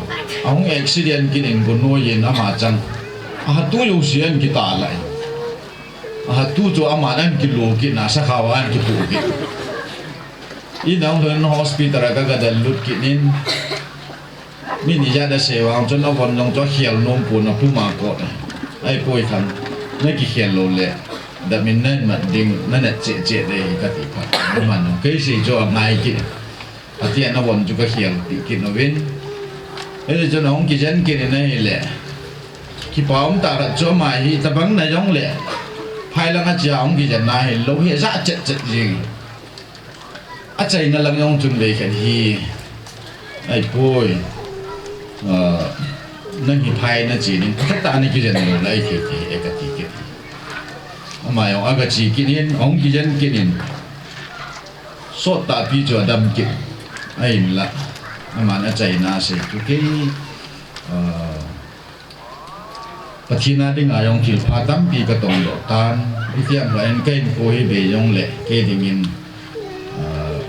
ahung accident kit in gu noi in ama chang. Ahatu jouse ahin kitahlah in, ahatu chu aman ahin kilo kit na, sakhao ahin kipoh kit. In ahung lhun hospital a kaga dallut kit in, mi ni jat asei vang chun avon jong chu akhel nom pon, apum a kot. Ahipoi Thang, nakikhel lou le, dam in nahin mat ding, nanat cheh cheh ding ahi kati phat. Aman jong kei sei chu angai kit. Atin avon chu kakhelpeh kit uvin. Hiti chun ahung kijen kit in ahile, kipa umtah khat chu ama hi tabang na jongle, phai lang a chia ahung kijen na hi lou hi ajah chet chet jing. Achaina lang jong chun vei khat hi, ahipoi, ah, nang hi phai nache ding, phatah a nakijen lou le ahithei thei e kati kit. Ama jong aga chi kit in, ahung kijen kit in. Sot tahpi chu adam kit. Ahinla, aman achaina asei chu kei, ah, Pathen a dinga jong thilpha tampi katongdoh tan. Itiam kha in ka hinkho hi bei jongle, kei dingin, ah,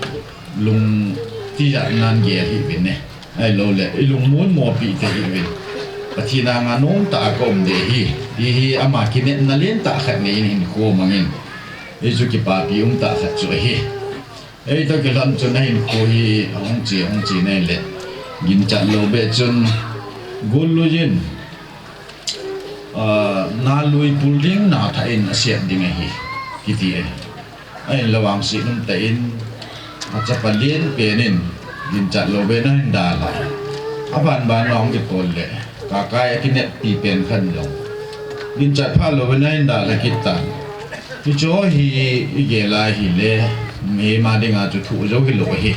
lung tijat nan gel hih uvin e. Ahilouleh, i lungmon mopi thei hih uvin. Pathen anga nomtah a ka um ding ahi. Ti hi ama kinepna lentah khat nei in hinkho mangin. Hichu kipapi umtah khat chu ahi. Eito kilhon chun ahinkho hi ahung che, ahung che nai le. Ginchat lou beh chun gul lui in, ah, na lui pul ding, na thah in asiat ding ahi, kiti ahi. Ahinla vangset umtah in, achapa lien pen in, ginchat lou beh na hin dalha. Aban ban vang kitol le, kakai akineppi pen khat jong. Ginchat pha lou beh na hin dalha kit tan. Hichu hi igel a hile, mihem a dinga chu thuh jou hilou ahi.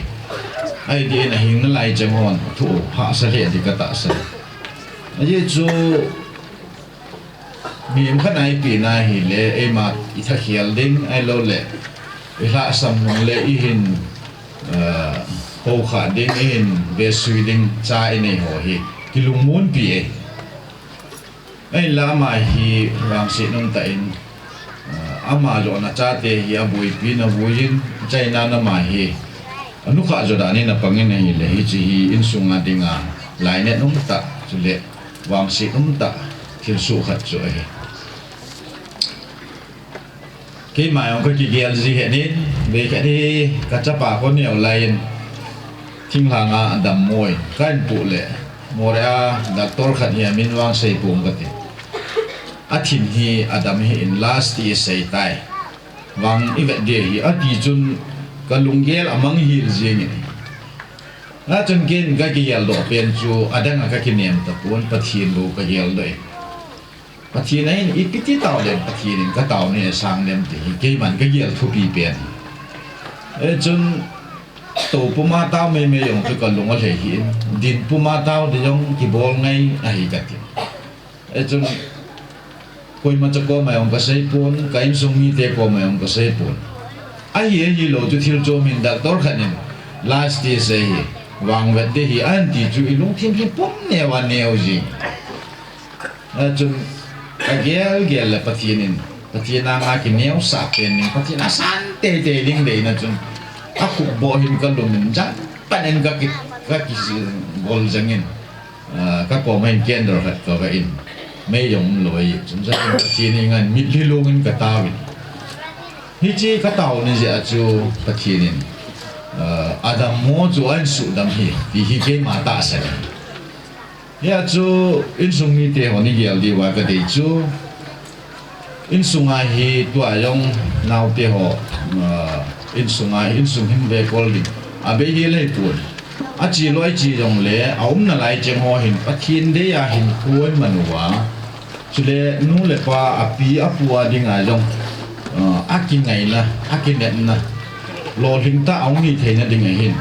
Ahi ding in ahing nalai cheng hon, thuh hahsa lheh ding katahsan. Ajeh chu, mihem khat a ipi na hile, eima ithakhel ding, ahilouleh, ilhahsam nung le ihin, eh, houkhah ding, ihin vesui ding cha inei ho hi, kilungmonpi e. Ahinla ama hi vangset umtah in, ah, ama joh ana chate hi aboipi in avui in, achaina in ama hi anukhah jo dan in apang in ahile, hiche hi insunga dinga lainat umtah, chule vangset umtah thilsoh khat chu ahi. Keima jong kakigel ji hen in, vei khat hi kachapa kon neo lai in, thinglhang a adammo in, kahin puh le, Moreh a doctor khat hi amin vang seipong kati. Athin hi adam hih in, last stage asei tai. Vang ivet ding ahi, ati chun kalunggel amang hel jeng in. Achun ken kakigeldoh pen chu, adang a kakinem tapon, Pathen bou kageldoh in. Pathen a hin ipi ti tao lem, Pathen in katao ni asang lem ti hi, keiman kagel thupi pen. Hichun, tou puma tao meimei jong chu kalung alhei hih in, din puma tao ding jong kibol ngai ahi kati. Hichun, koimacha koma jong kaseipon, ka insung mite koma jong kaseipon. Ahi, ahilou chu thil chom in doctor khat in, last stage ahi, vangvet ding ahi, anti chu ilungthim hi pum neo a neo jing. Achun, kagel gel le Pathen in, Pathen anga kineosah pen ding, Pathen asan teitei ding deina chun, akhupboh hin kalum in, jat pan in kaki, kakigol jeng in, ah, kakoma hin candle khat kavah in, mei jong umlou ahi, chun jat in Pathen henga mitlhi long in katao in. Hiche katao ni jeh a chu Pathen in, ah, adammo chu ahin suhdam hi, ti hi keima tahsan ahi. Hia chu insung mite hon igel diuva kadei chu, insunga hi tua jong naote ho, ah, insunga, insung himvel kol ding abei hel ahipon. Ache lou ache jongle, aumna lai cheng ho hin Pathen dei a hinkho aman uva, chule nu le pa, api apu a dinga jong, ah, akingaina, akinepna, lolhing tah a hung hi theina ding ahin,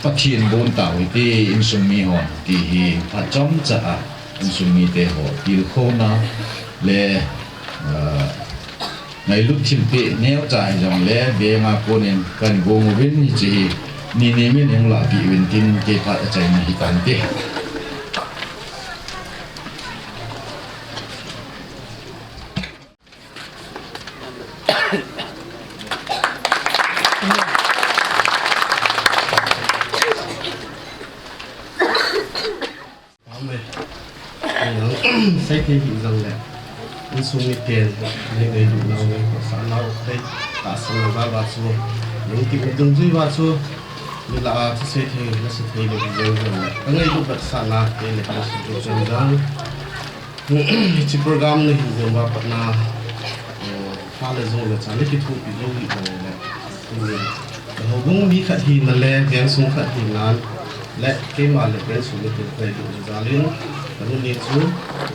Pathen bon tau hite, insung mi hon, ti hi phachomcha a insung mite ho tilkhouna le, ah, ngailut thilpeh neocha hijongle, venga konin kahin gong uvin, hiche hi nini min hung lahpeh uvin tin, kei phat achaina hitante. Seithei hih jongle, insung miten, nei ngailut nau, nei khohsah nau, nei tahsan nau val uva chu, lungthim nei dungjui uva chu, mi lah a thusei thei, nasei thei lou hijeng jongle, ka ngailut vetsahna, kei le ka nasei thei cheng jong. Hiche program nahin gon uva patna, eh, pha le jong le cha le kithopi jou hih jongle, tuni, houbung mi khat hina le, vengsung khat hina le, keima le vengsung miten ka ngailut jal in, ka nuni chu,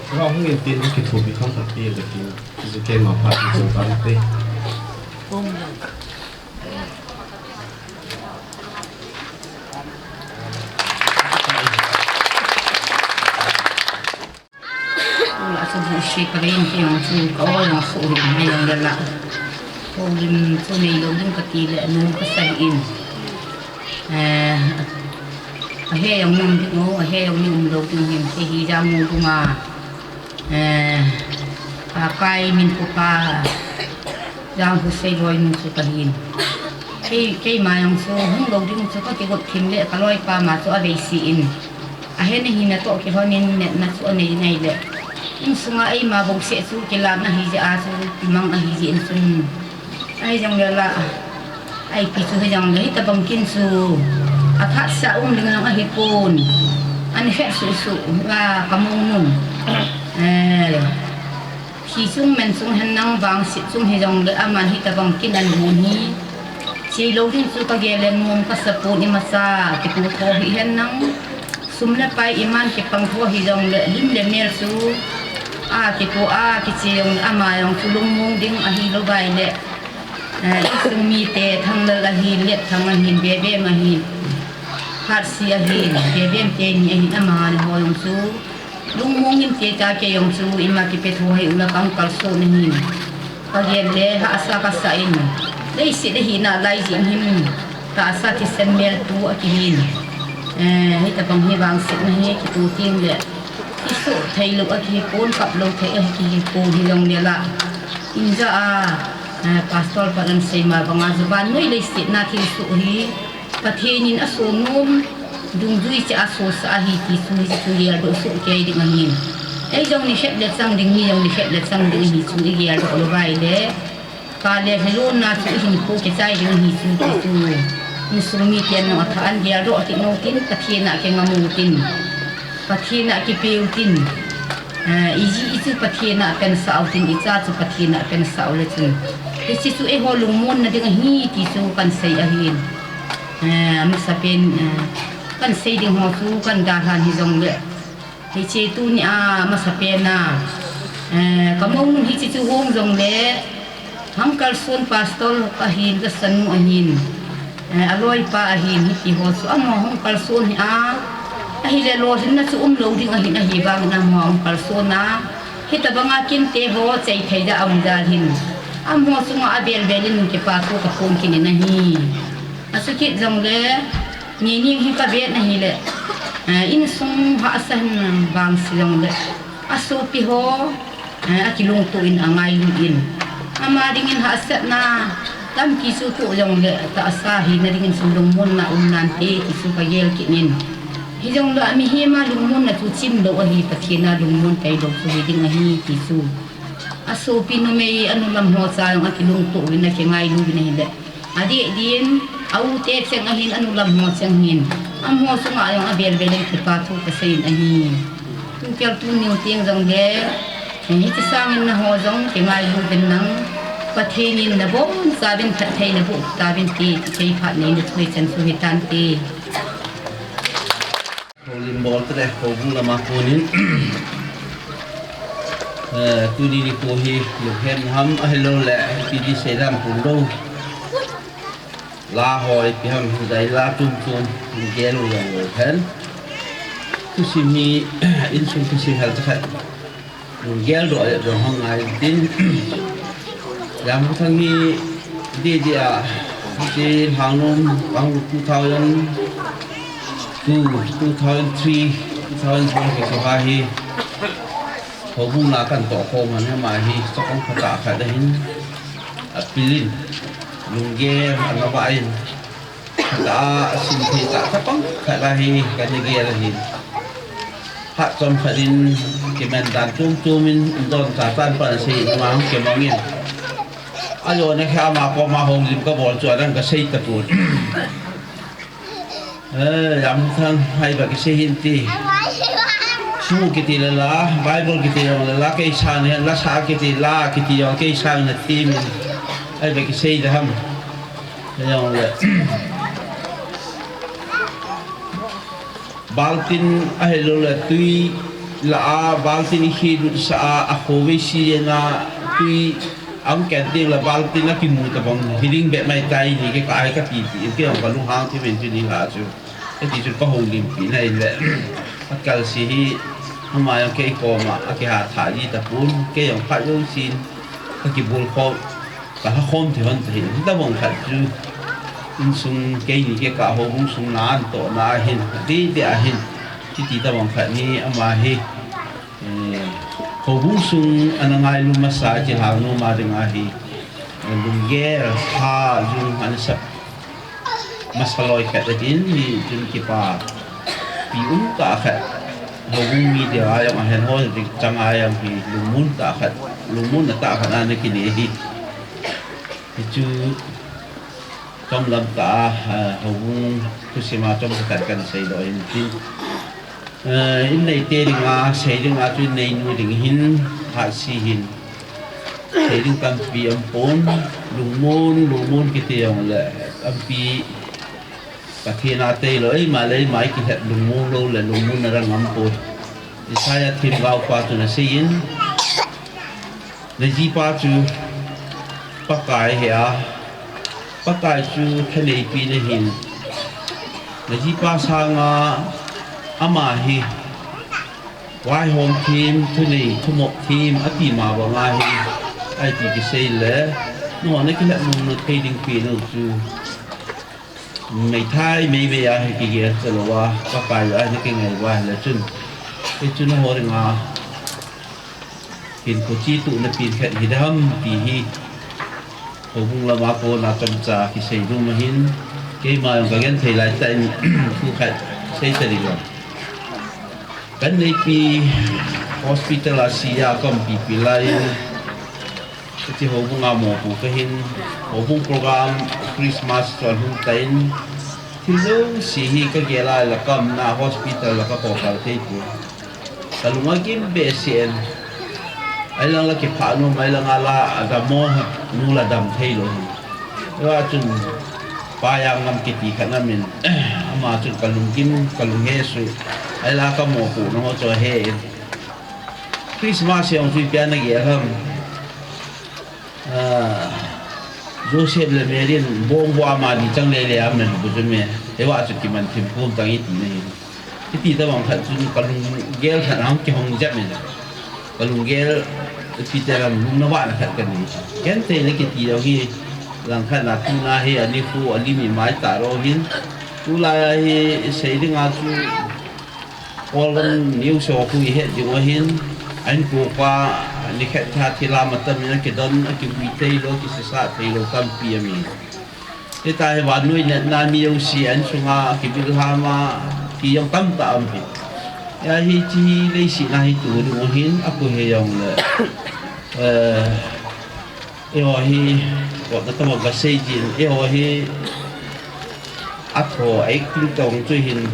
ka hung in tin kithopi kham khat ti ka tin, chu keima pha ti chu ka te. Ka vein kei jong chu ka ol jong suh in, ahi jong le la. Houlim chu neilou ding kati le nung kasa in. Eh, ahe jong um ding o, ahe jong um lou ding hin, kei hi Jangmu dunga. Eh, Pakai min pupa, Janghu Seiloi nu chu kahin. Kei, keima jong chu hung lou ding chu ka kigot thim le ka loipa ma chu avei si in. Ahe na hi natoh kilhon in natna chu anei nai le. Insunga eima bouseh chu kilah na hi jeh a chu kimang ahi jeh in chun. Ahi jong le la. Ipi chu hi jong le hitabang kin chu. Aphat sa um ding jong ahi pon. An he su su la ka mu nun. Eh. Thi chung men chung hen nang vangset chung hi jong le aman hitabang kin an gun hi. Sei lou ding chu ka gel le nuam kasa pon imacha kipu tho hi hen nang. Sum le pai iman kipang tho hi jong le lim le mel chu. A kipu a kiche jong le ama jong chu lungmong ding ahi lou vai le. Eh, insung mite Thanglal ahin, Letthang ahin, Bebem ahin. Hatsi ahin, Bebem teni ahin ama le ho jong chu. Lungmong in kei ta kei jong chu ima kipe tho hi ula kang kalson ahin. Ka gel le hahsa kasa in. Leiset a hina lai jing hin. Tahsa thisen mel tu akihin. Eh, hitabang hi vangsetna hi kitu ting le. Kisu thei lou akihi pon kap lou thei akihi pon hi jong le la. Inja a, eh, pastor pa an sei ma banga chu vannoi leiset na thil su hi. Pathen in aso nom, dungjui cha aso sa ahi ti chu, hi chu geldoh soh kei ding ahi. Ei jong ni het le chang ding, mi jong ni het le chang ding ahi chu i geldoh lou vai le. Ka le helon na chu i hinkho kichai ding ahi chu ti chu. Insung miten jong athah in geldoh kit un tin, Pathen a kingam un tin. Pathen a kipe un tin. Eh, iji i chu Pathen a pensah un tin, icha chu Pathen a pensah un le chun. Hiche chu eiho lungmonna ding ahi ti chu kan sei ahin. Eh, amasapen, eh, kan sei ding ho chu kan dalhan hi jong le. Hiche tuni a amasapen a. Eh, ka mong hiche chu hung jong le. Hung kalson pastor ahin, ka sanu ahin. Eh, aloipa ahin, hiti ho chu amaho hung kalson hi a. Ahile lolhinna chu um lou ding ahin, ahivangin amaho hung kalson a. Hitabanga kinte ho chei thei da um da hin. Amaho chunga abel bel in kipa thu ka phong kit in ahi. Asukit jong le, ni ning hi ka vet na hile. Eh, insung hahsa hin vangse jong le. Asopi ho, eh, akilungto in angailu in. Ama dingin hahsatna, tampi chu tu jong le, tahsa hina dingin chu lungmonna um nante, ti chu ka gel kit in. Hi jong le, mihem a lungmonna chu chim lou ahi, Pathen a lungmon tailou chu hi ding ahi, ti chu. Asopi numei, anu lam ho cha jong akilungto in, akingailu in ahile. Adeh din, a u te cheng ahin, anu lam ho cheng hin. Amaho chunga jong abel bel in kipa thu ka sei in ahi. Tu kel tuni u teng jong le, hiche sangin nangho jong kingailu uvin lang. Pathen in nabonchauvin phatthei naboh tauvin ti, kei phat neina thu hi chan chu hitante. Houlim bol te le, houbung lama konin. Eh, tuni nikho hi, lunghem ham ahilou le, ipi ti sei dam pon lou. La ho ipi ham, jai la chom chom, gel u jong lou hen. Thusim hi, insung thusim hel ta khat. Geldoh le jong hung ngai tin. Lamthang hi di di a, di hangnom, bang two thousand two, two thousand three, two thousand four kisu ha hi. Houbung la kan toh khom man hi ama hi, chakong khat a khat ahin. Apilin, lunggel, anaba in. Khat a, asim thei tah chapang khat a hi kana gel ahi. Phat chomkhat in kiman dan chom chom in, in don cha chan pan asei in ama hung kimang in. Ajona kha ama koma houlim kabol chu adang kasei tapon. Eh, Lamthang, haiba kisei hin ti. Sung kiti le la, Bible kiti le la, kei sang ne, la sa kiti, la kiti jong kei sang ne ti min. Haiba kisei da ham. Jong le. Baltin ahilou le tui la a, baltin i khi lut sa a, a khovei si na tui ang ken ding le baltin a kimu tabang, hi ding be mai tai ni ke ka ai ka ti ti, ke ang ka lunghang ti men ti ni la chu. Ka ti chu ka houlimpi na in le. A kal si hi, Ama jong kei koma akiha tha ji tapon, kei jong phat jousen kakibol khom, kaha khom thei hon tahih. Hitobang khat chu insung keini kikah houbung sung na antohna ahin, adeh deh ahin. Hiti tobang khat hi ama hi, eh, houbung sung ana ngailu masa chilhang nom a dinga hi, eh, lunggel, tha, jung ana sap masa loi khat ahin, hichun kipapi umtah khat. Houbung media a jong ahin, hol dik chang a jong hi lungmon tah khat, lungmonna tah khat ana kinei ahi. Hichu chomlam tah a, ah, houbung thusim a chomkhat kana seidoh ahin tin. Eh, in neite dinga, sei dinga chu in neinu ding hin, hatsi hin. Sei ding tampi aumpon, lungmon, lungmon kiti jongle, tampi Pathen a tailou, eima le eima ikilhet lungmon lou le lungmon ana ngam poi. Isaiah themgaopa chun aseiyin, najipa chu Pakai ahi a, Pakai chu thaneipi nahin. Najipa sanga ama hi vaihom them, thunei, thumop them, ati ma banga hi, aiti kisei le, nangho nakilhet nom thei ding pen u chu, meithai meimei a hi kigel chalou a, Pakai a hi nakingai uva ahile chun, hichu nangho dinga hinkho chetuhna pen khat hiding ham ti hi, houbung lama kona chomcha kisei nom ahin, keima jong kagenthei laitah in thu khat sei tading lou. Kaneipi hospital a sia kaumpipi laiyin, hiche houbung a mopo kahin, houbung program, Christmas chu ahung tan, thil jouse hi kagel a le kaumna hospital la kakokal thei poi. Kalung agim behseh in. Ahilang la kiphah nom, ahilang la adammo, nu la dam theilou hin. Hijeh chun, Pa Jangngam kiti khat aumin, ama chun kalunggim, kalunghesuh, ahila kamopohna ho chu ahen. Christmas jong chu ipi a nagel ham. Ah, Joseph le Mary in bongbu amani chang lele a aman bu chu me. Hijeh chun kiman thim pum tang iti nahi. Hiti tobang khat chun kalunggel khat ahung kihong jep in. Kalunggel Peter a lungna vahna khat kanei. Gentheina kiti jong hi langkhat na tuna hi anikho alim imai talou hin. Tulai a hi sei dinga chu Kolgam news ho khu ihet diu ahin, a inkopa nikhat tha thilha atam in akidon, akivui theilou, kisisa theilou tampi aumin. Hitia hi vannoi natna mi jouse a insunga kibilham a, ti jong tamtah aum hi. Hijeh a hiche leiset a hi tu ding u hin, akoi hijongle, eh, eiho hi, kotna tobang kasei jin, eiho hi, atho, a acting tong chu hin,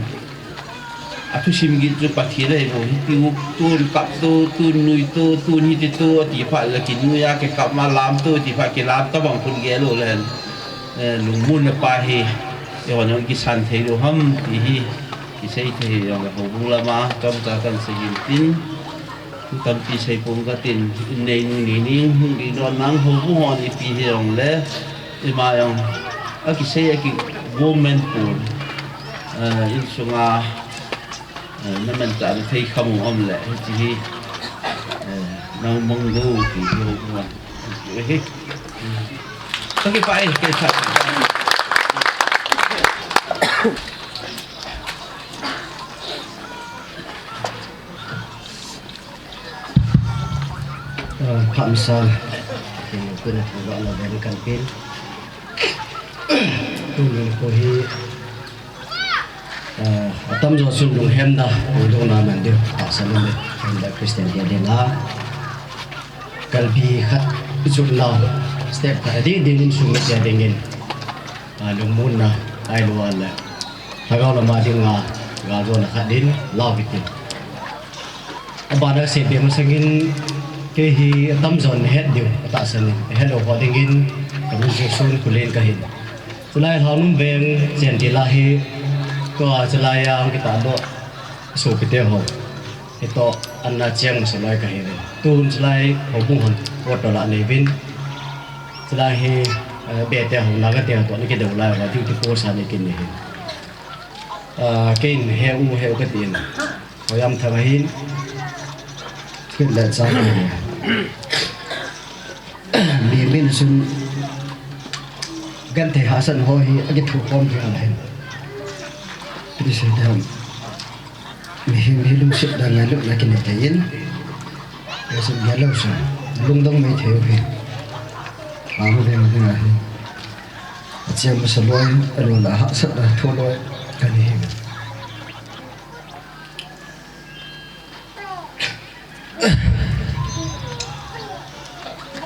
athusim gin chu Pathen ahibou, hitiu, tun kap to, tun nui to, tun hiti to, ati phat le kinui a, kikap ma lam to, ati phat kilam tobang khun gel lou le hen, eh, lungmonna pa hi, eiho jong kisan theilou ham, ti hi, kisei thei hijongle houbung lama, chomcha kahin sei jin tin. Thu tampi seipon katin, in neinu ni ning hung ding don nang houbung hon ipi hijongle, ima jong, akisei, akigom men pon, eh, insunga, eh, namanchah na thei kham u aum le, hiche hi, eh, nang mong lou ti hi houbung hon. Kakipah e, kakipah. Ah, phat masa, kin, kin, kin, kin, kin, kin, kin. Tuni nikho hi, ah, atamjo chun lunghemna, lungdonna man diu, tahsan um e, hemda Christian te dinga. Kalbi khat, ichutna, step khat, adih dingin sum te dingin. Ah, lungmonna, ahilouleh. Lhagao lama dinga, galjona khat din, lau kiti. Abana seipeh masangin, kei hi atamjon nahet diu, atahsan in, ahet lou ho dingin, kamin chu Sun Khulen kahin. Chulai Lhangnom veng, Chentila hi, tua chulai a, kitahdoh, sopite ho. Hitoh, ana cheng masa loi kahiuvin. Tun chulai, houbung hon, photo la neivin. Chulai hi, eh, bete ho, nagate ho, toh, ana kidou lai, va, duty post a ana kinei hin. Ah, keiin he u, he u katin. Hoiamthang ahin. Kit le cha. Mi min sun genthei hahsatna ho hi akithokhom ding ahin. Kiti sei dam. Mihem hi lungset le ngailutna kinei thei in. Lungset gel lou sun. Lungdong mai thei u hi. Amu ding ding ahi. Acheng masa loi, alou le hahsatna tho loi. Kani hi.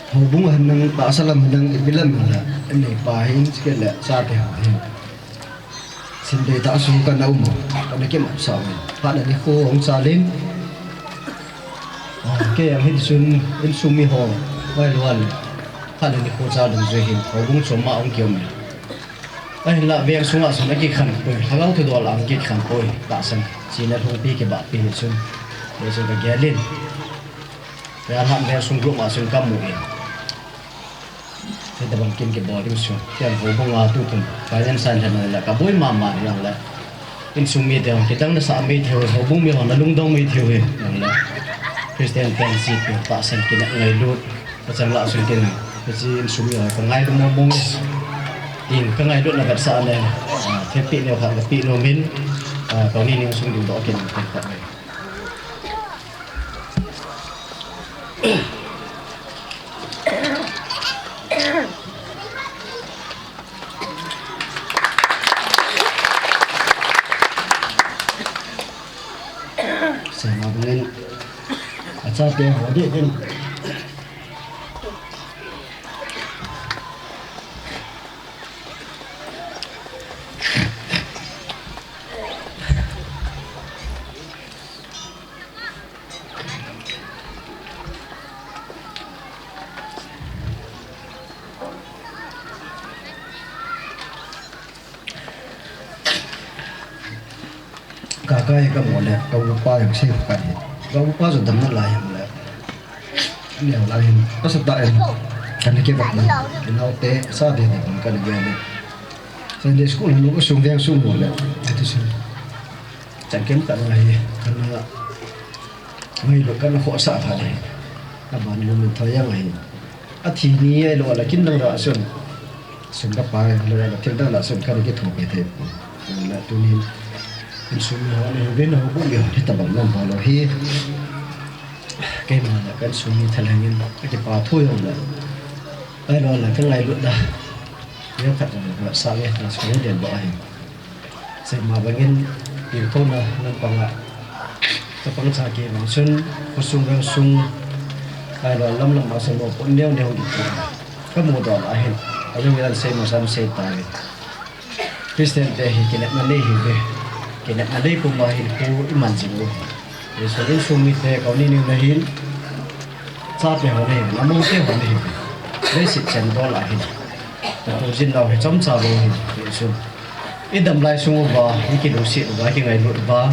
Houbung a hinang, tahsa lam hinang, ipi lam hinang, aneipa hin, chule chate ho hin. Sim dei tah sung kana um u, kana kimat sah u. Phat le nikho hung chal in. Ah, kei jong hin sun, insung mi ho, vai luan. Phat le nikho chal dungjuiyin, houbung chom ma hung kium in. Ahinlah veng sunga sun akikhen poi, lhagao thudol a hung kikhen poi, tahsan, china lhungpi kibahpi hi chun, hichu kagel in. Kei a lhan veng sung group a sun kamu in. Hitabang kin kibol ding chu, ken houbung a tutum, finance a lhen le kaboi mama jong le. Insung mite hon kidang nasah mai thei u, houbung mi hon nalungdong mai thei u hi, jong le. Christian ten si pi, tahsan kinep ngailut. Kachang lah sun ken, hiche insung mi ho kangailu mong mong e. Tin, kangailutna vetsahna, ah, thilpeh neo khat kapeh nom in, ah, kani ning sung ding doh ken, ken khat le. Sema bangin, achate ho ding in. Kakai kamu le, kaupa jong sei khat hi. Kaupa jong damna lai jong le. Neo lai hin, pasal tah in. Kana kivat na. Inaote, sate te kana gel le. Sunday school hin, sung veng sung mu le. Ati sun. Chan kem kana hi. Kana ngailut kana khohsah tha le. Aban lu min tha jong ahi. Athi ni ahilou le kin dang ra sun. Sun kapa ahilou le thil dang la sun kana kithopi thei. Ahilou le tunin insung mi ho le vin ho bu mi ho hitabang lam ho lou hi. Keima le ka insung mi thalheng in akipa thu jong le. Ahilou le kangailutna. Neo khat jong le kasa nge na sun den bo ahi. Sema bangin, tilkhouna lampanga, chapang chate vang chun, khosung veng sung, ahilou lam lam a sung mo pon neo neo ding. Kamu doh a hin, ajong ilan sei mo sam sei ta ve. Christian te hi kinepna nei hi ve. Kinepna nei puma hin khu iman jing u. Insung, insung mite kau ni ni na hin, chate ho nei hin, among te ho nei hin. Leiset chen doh a hin. Tapu jin lau hi chomcha lou hin, insung. Idam lai sung uva, ikilungset uva, ikingailut uva,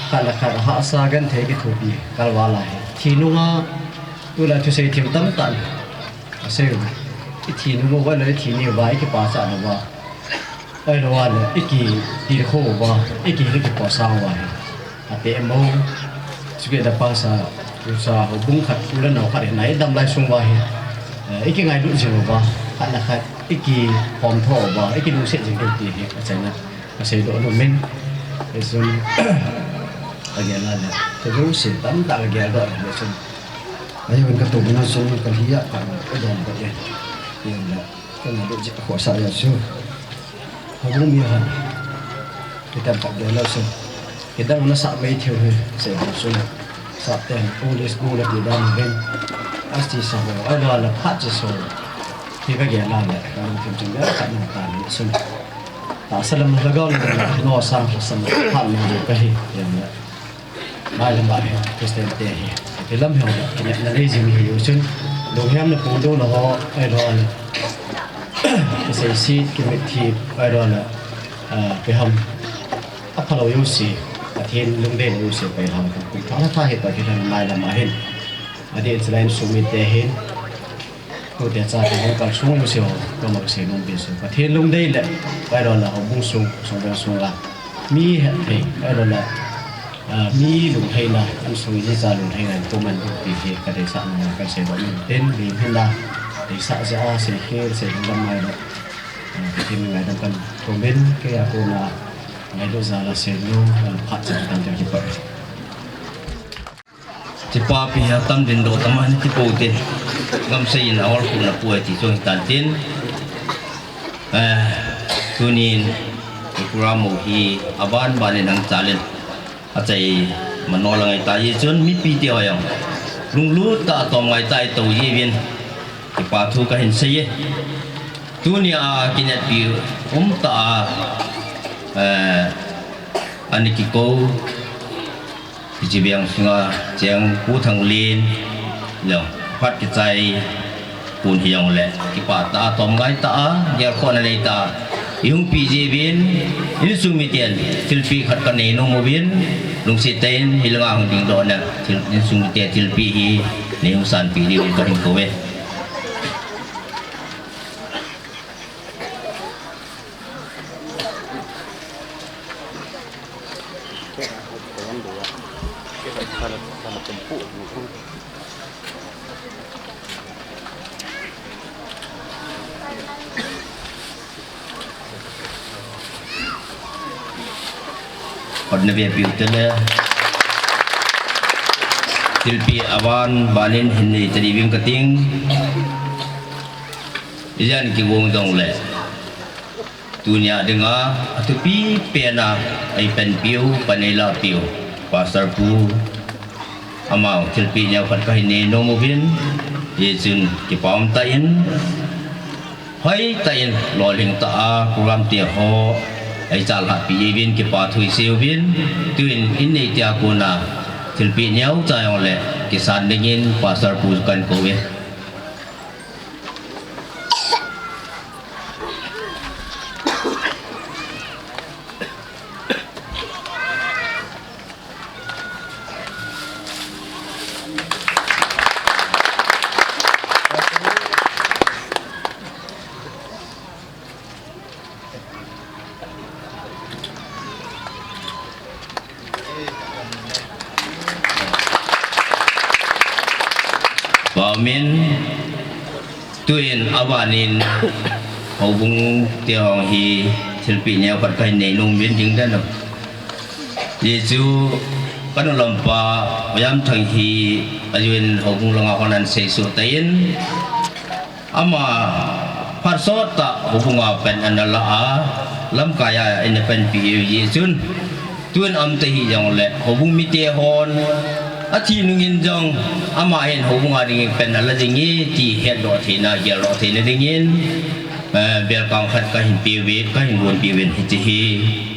khat le khat hahsa genthei kithopi kalval ahi. Thi nunga, tulai thusei thim tamtah asei u. Ithi nung uva le ithi ni uva, ikipachat uva. Ahilou le, ikitilkhou uva, iki, ikiposang uva ahi. Ate mo, chukit a pasa, usa, houbung khat, u le nao khat, hina idam lai sung uva hi. Eh, ikingailut jing uva, khat le khat, ikipomtho uva, ikilungset jing u ti hi, achaina, asei doh nom in. Hichun, agel a le, kajouse tamtah kagel doh le chun. Ahi un katoh na chun kalhi a, ka, kadon doh e. Yen le. Kana lut jeh a khohsah jeh chu. Houbung mi hon. Kitam pat gel lou chun. Kidang nasah mai thei u hi, sei ho chun. Sahte, police gu le ti dan uvin. S T sa ho, ahilou le phat che so. Hi kagel a le, kalungthim chun le, khat nung tan hi chun. Tahsa lam lhagao lam, no sang sa sam, phat nung jeh kahi, yen le. Mailam a hi, Christian te hi. Hilam hi, kinepna nei jing hi u chun. Lunghem na pung doh na ho, ahilou le. Kiseiset, kimitthi, ahilou le. Ah, kiham. Aphalou jouse. Pathen lungdei lou jouse, pai ham. Tha, tha, hi, Pathen mailam a hin. Adeh in chulai insung mite hin. Tute chate hung kalsung jouse ho, kamu sei nom pi chu. Pathen lungdei le, ahilou le, houbung sung, sung veng sung a. Mi hetthei, ahilou le. Ah, mi lunglhaina, insung ijacha lunglhaina, tua man ti hi kadeisah nung kasei doh in, ten, mi hinna, deisah jeh a, seikhel, seilhing lam mai lo. Ah, Pathen ngaidam kan tumin, kei a kona, ngailut jal a seinu, ah, phat chan kan tel kipah. Kipapi ha tam din doh tam a ni ti pou te. Gamsei in a hol khu na pu e ti chu hitan tin. Eh, tunin, i program u hi aban ban in hung chal in. Achai mano la ngai ta jeh chun mipi te ho jong lunglut tah a tom ngai ta i tou jeh uvin kipa thu kahin sei e. Tunia kineppi um tah a, eh, ana kikou, hiche veng sunga cheng Pu Thanglin, jong phat kichai pon hijongle, kipa tah a, tom ngai tah a, gelkhohna nei tah a, i hung pi jeh uvin, insung miten, thilpeh khat kanei nom uvin, lungset tah in, hilanga hung dingdoh na, thil, insung mite thilpeh hi, nei hung sanpeh diuvin kahin kou e. Hotna ve piu te le. Thilpeh aban ban in hin nei tadi ving kating. Ijan kigong jong le. Tunia dinga, athupi pena, ei panpiu, pan ei lapiu. Pastor pu, amau, thilpeh neo khat kahin nei nom uvin, hijeh chun kipa um tah in, hoi tah in, lolhing tah a, program te ho, ei chalhahpi uvin, kipa thu isei uvin, tuin in nei tia kona, thilpeh neocha jongle, kisan dingin, Pastor pu kahin kou e. Amen. Tuin aban in houbung te hong hi thilpeh neo khat kahin nei nom uvin ding dan. Jesu kanu lampa Oyamthang hi ajuin houbung langa hon ahin seisoh tan. Ama phat sot tah houbung a pan ana la a, lamkai a ana panpi u jeh chun, tun aum ta hih jongle houbung mite hon athi nungin jong ama hin houbung a dingin pan ala ding e ti hetdoh theina, geldoh theina dingin, eh, belkang khat kahin pe uve, kahin gonpi uvin hiche hi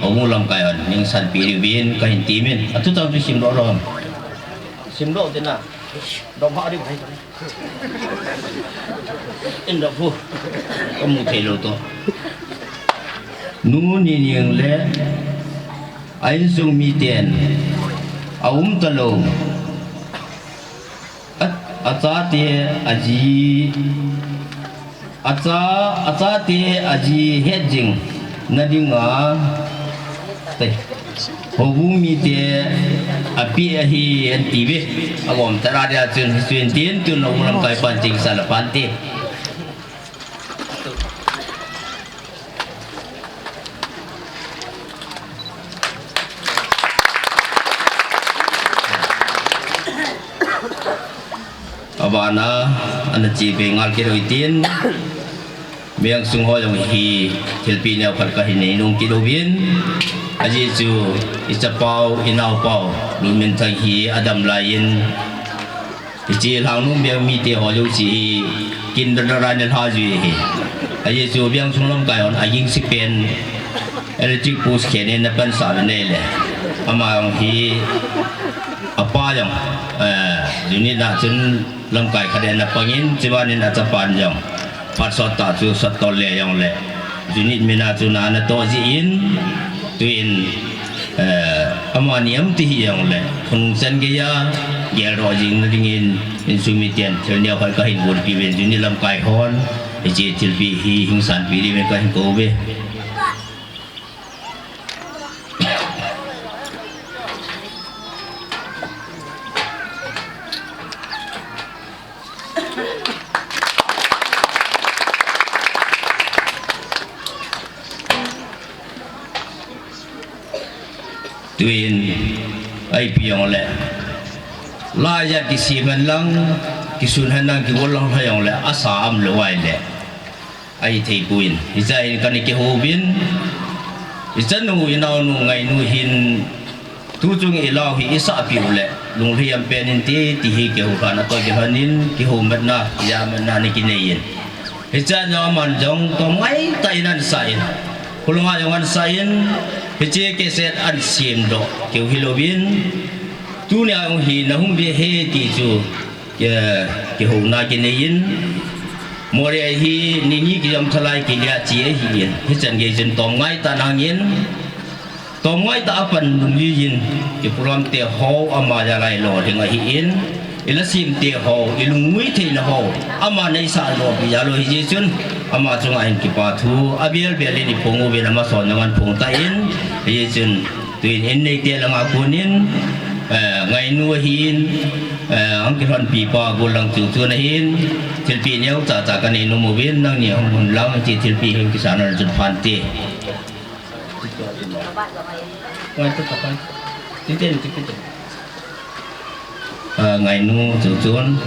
houbung lamkai hon nei sanpi diuvin kahin temin. Atu tang chu simdoh lou. Simdoh tina. Dom ha ding hai. Indoh pu. Kamu thei lou toh. Nu Nining le a insung miten aum talou. A, achate aji, acha, achate aji het jing na dinga, te, houbung mite apeh ahi anti uve, agom tah a dia chun, hichun tin tun houbung lamkai pan ting sala pan te. Abana, ana chepi ngal kit uvin tin, mi angsung ho jong hi thilpeh neo khat kahin nei nom kit uvin, ajeh chu i chapau, i naopau, Lunminthang hi adam laiyin, hiche Lhangnom veng mite ho jouse hi kin dada ran in lha jui hi. Ajeh chu veng sung lamkai hon aging si pen electric post khen in ana pansah uvin ahile. Ama jong hi apa jong, eh, unit na chun lamkai khat in ana pangin, chubanin achapan jong. Phat sot tah chu sot tol le jongle. Unit mina chu na ana toh jin, tuin, eh, amani aum ta hih jongle, khonung chan geiya, geldoh jing na dingin, insung miten, thil neo khat kahin gonpi uvin, unit lamkai hon, hiche thilpeh hi hung sanpi diuvin kahin kou uve. Tuin, ahi pi jongle, laiya kisem hen lang, kisun hen lang, kigol lang lha jongle, asa umlou ahile, ahi thei poi. Hichea hin kana kihouvin, ichanu, inaonu, ngainu hin, tuchung ilah u hi isahpeh u le, lunglhai um pen inte, ti hi kihou kha na toh kilhon in, kihoumatna, jamatna ana kinei in. Hichea jong aman jong tomngai tah in ana sah in, khulunga jong ana sah in, hiche cassette ana semdoh keu hilouvin, tunia jong hi nahung ve e ti chu, ki, kihouna kinei in, Moreh hi ni ni kijom thalai kilia chi ahin, hichan gei chun tomngai tah in, tomngai tah a pan lunglhai in, iprogram te ho ama jal a ilo ding ahin, ilasem te ho, ilungngui theina ho, ama neisah lopi jal u ahi jeh chun, ama chunga hin kipa thu abel bel in iphong uvin, amason jong ana phong tan, hijeh chun, tuin in neite langa konin, eh, ngainu ahin, eh, ahung kilhonpi pa gollang chu chu ahin, thilpeh neocha cha kanei nom uvin, nangni hung un lang, hiche thilpeh hi kisan un chun phante. Ah, ngainu chu chun.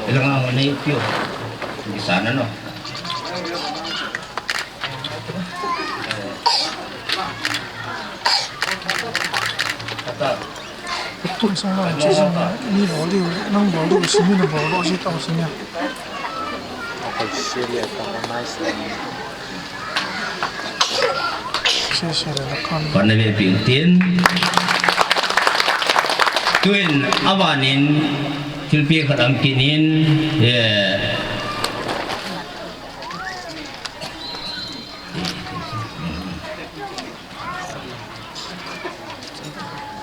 Ilang ang ni pio. Di sana, no? Kata. Tung sang la, chi sang la, ni lo liu, nang lo liu, si ni lo lo, si tao si ni. Apa si le tao nai si. Si si le la kan. Pan na ve piu tin. Tuin, avanin, thilpeh khat ana kinin, ye.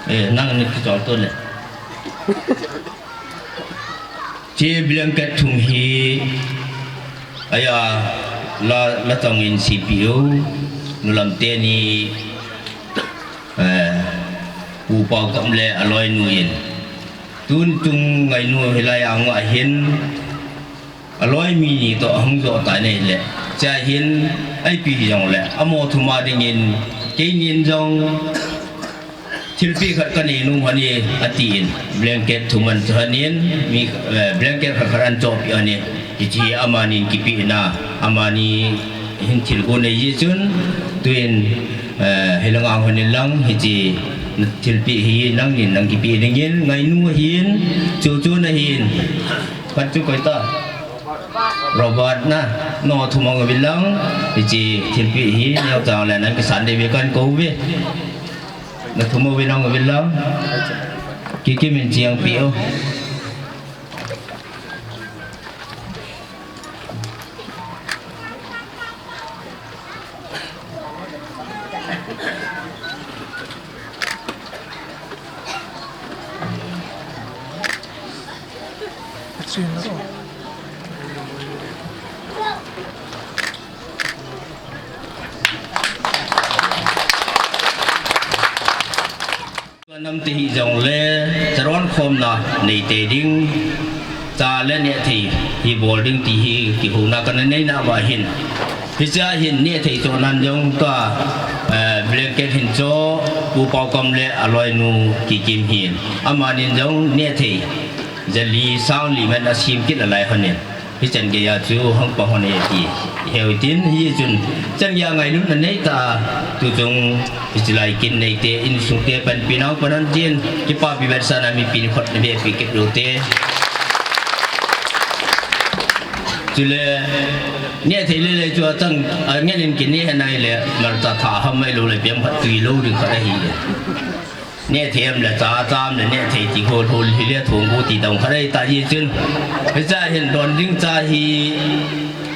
Eh, nang ni kichol to le. Hiche blanket thum hi, aya, la, la tong in C P O, nulam teni, eh, Pu Paokam le aloinu in. Tun tung ngainu hilai a ngah ahin, aloi mi ni toh ahung jo tan ahile, hichea hin, ahi pi hijongle, amo thum a dingin, keinin jong, thilpeh khat kanei nom ahi, atin, blanket thum ana cho ahin, mi, eh, blanket khat khat ana chohpeh ahin, hiche amanin kipehna, amani hin thil gon nei jeh chun, tuin, eh, hilanga hung in lang, hiche thilpeh hi nangnin nang kipeh dingin, ngainu ahin, chu chu ahin, khat chu koi ta. Robert na, no thum a hung uvin lang, hiche thilpeh hi, neocha le nang kisan ding uve kakou uve. Na thum a hung uvin lang, uvin lang. Kikim in chiang peh o. Nam te hijongle, charon khomna neite ding, cha le neh thei hi bol ding ti hi kihouna kana neina uva hin. Hichea hin neh thei chohnan jong tua, eh, blanket hin cho, Pu Paokam le aloinu Kikim hin. Amanin jong neh thei, jali sang li man asem kit alai hon in. Hichan geiya chu hung pang hon e ti. Heu tin hichun, chan geiya ngailutna neitah a, tuchung, hiche lai kin neite, insung te, panpi nau, panan tin, kipapi vetsahna mipi ni khut na vepi kit lou te. Chule, neh thei le le chu achang, angen in kineh hen ahile, ngal cha tha ham mai lou le piam khat tui lou ding khat ahi le. Neh thei am le cha, cha am le neh thei ti ho, ho hi le thong gu ti dong khat ahi ta jeh chun. Hichea hin don ding cha hi,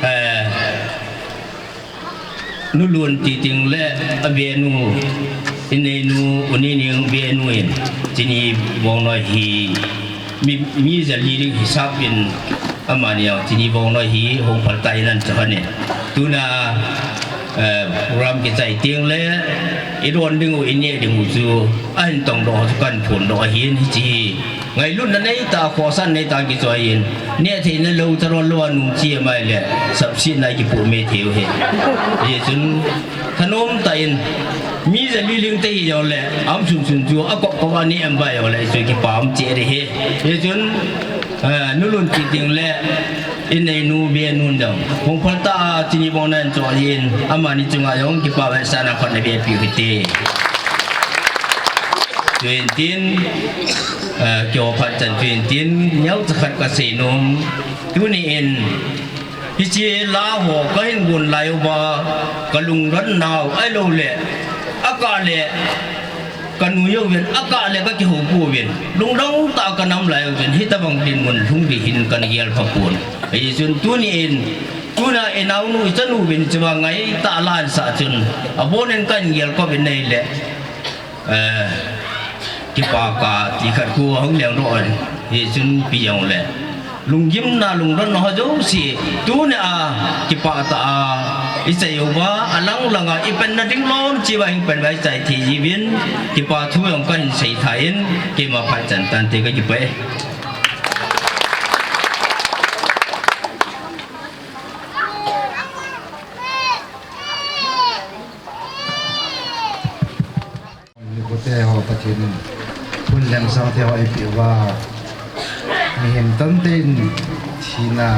eh, Nu Lun Titing le a benu, inneinu, U Nining benu in, chini bongnoi hi, mi, mi jali ding hisap in, amani a chini bongnoi hi hung phal tan ahin choh ahi. Tuna, eh, program kichai teng le, i don ding u, i neh ding u chu, ahin tong doh chu kahin phon doh ahin, hiche hi ngailutna neitah, khohsahna neitah kichoi in, neh theina lou, tharon lou a nung chi mai le, sapsetna kipoh me thei u ahi. Hichun, thanom tah in, mi jali ding te hijongle, aum sunsun chu, akop kop a neh em ba jongle, chu kipa um cheh ding ahi. Hichun, eh, Nu Lun Titing le, inneinu benu jong, hung phal tah a chini bongnoi ahin choh ahin, amani chunga jong kipa vetsahna khat na be piu hite. Chuin tin, eh, keiho phat chan chuin tin, neocha khat kasei nom, tuni in, hiche la ho kahin gon lai uva, kalungdon nau ahilou le, akah le, kanui uvin, akah le kakihou pouvin, lungdong tah a kanam lai uvin, hitobang dinmun lhung ding hin kana gel pha pon. Hichun tuni in, tuna inaonu, ichanu uvin hiche va ngaitah a la ahin sah chun, abonin kahin gel kop in ahile, eh, kipa kati khat khu ahung leng doh in, hichun ipi jongle, lunggimna, lungdonna ho jouse, tuni a, kipah tah a, ichai uva, alang lang a, ipanna ding lom cheh uva, hung pan uva ichai thei jiuvin, kipa thu jong kahin sei tha in, keima phat chan tante kakipah e. Nikho te ho Pathen in, khun lem sang te ho eipeh uva, mihem tamtah in thina,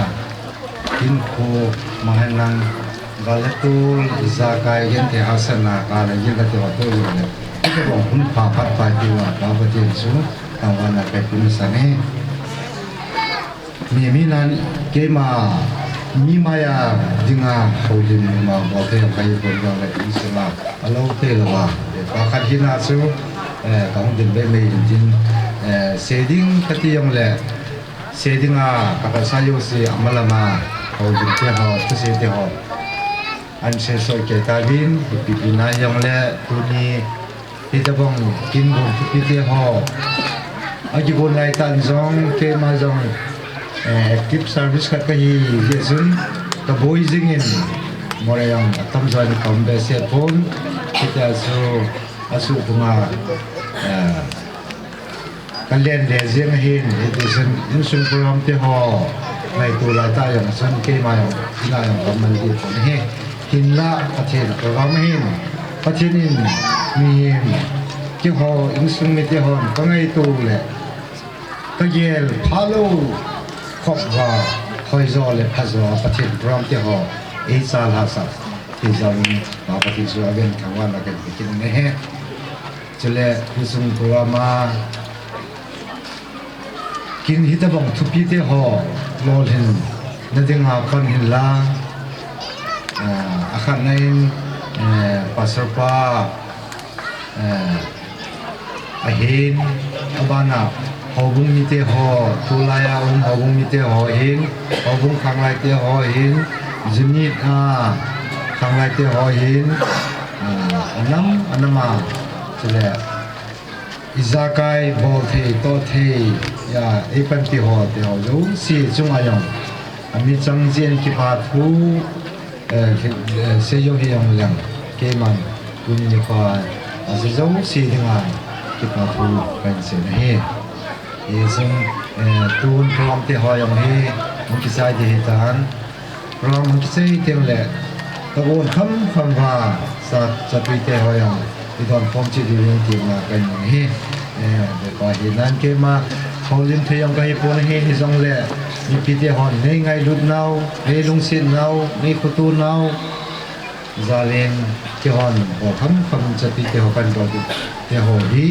hinkho, manghenlang, gal le tol, ijakai, genthei hahsatna, kale gilna te ho toh jongle, hitobang hun pha phat pha eipeh uva, Pa Pathen chu thangvahna kahin pe masang e. Mi, mi nan keima, mi maiya dinga houlim ima bol thei jong kahi pon jongle, insung a, alou thei louva, eh, pa khat hina chu, eh, kahung din be mei in tin, eh, sei ding kati jongle, sei dinga kapasal jouse, amalam a houlim te ho, thusei te ho, ahin seisoi kei tauvin, ipi pi na jongle, tuni, hitobang kin gon thupi te ho, akigon lai tah in jong, keima jong, eh, active service khat kahi jeh chun, kaboi jing in, Moreh jong atamjo in kaum behseh pon, hitia chu, asuh dunga, eh, kalen le jeng ahin, hitichun insung program te ho, ngaito lai tah jong chun keima jong, ina jong kaman ding pon ahi. Hinla Pathen program ahin, Pathen in mihem, keiho insung mite hon kangaito le, kagel phalou khop uva, hoijo le phajo a Pathen program te ho eichalhasah thei jouvin, Pa Pathen chu avel thangvahna kahin pe kit in ahi. Chule, hiche program a, kin hitobang thupi te ho, lolhin na dinga pan hinla, ah, akhatna in, eh, Pastor pa, eh, ahin, abana, houbung mite ho, tulai a um houbung mite ho hin, houbung khanglai te ho hin, unit a khanglai te ho hin, ah, anam, anam a, chule, ijakai bol thei, toh thei, a, eipanpi ho, te ho jouse chunga jong, amichang jeh in kipa thu, eh, eh, sei jou hijongleng, keiman, tuni nikho a, ajeh jouse dinga, kipa thu kahin sei ahi. Hichun, eh, tun program te ho jong hi, hung kichai ding ahitan, Program kichai teng le, kagon kham kham uva, cha, chatui te ho jong, idon khom cheh diuvin tina kahin nei ahi. Eh, Bapa hinan keima, houlim thei jong kahi pon ahi, hijongle, mipi te hon, nei ngailut nau, nei lungset nau, nei khoto nau, jal in, keihon, bol kham kham chatui te ho kahin bol diu, te ho hi,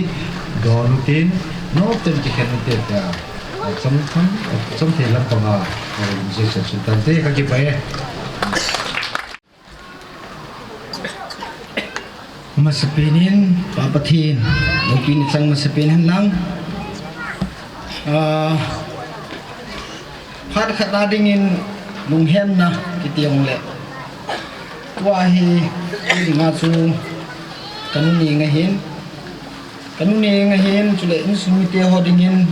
don utin, nop ten kikhen ute tia, chom kham, chom thei lampang a, houlim jeh chun tante kakipah e. Masapen in, Pa Pathen, loupina chang masapen hen lang. Ah, phat khat a dingin lunghetna kiti jongle. Tua hi, kei dinga chu, ka nu neng ahin. Ka nu neng ahin, chule insung mite ho dingin,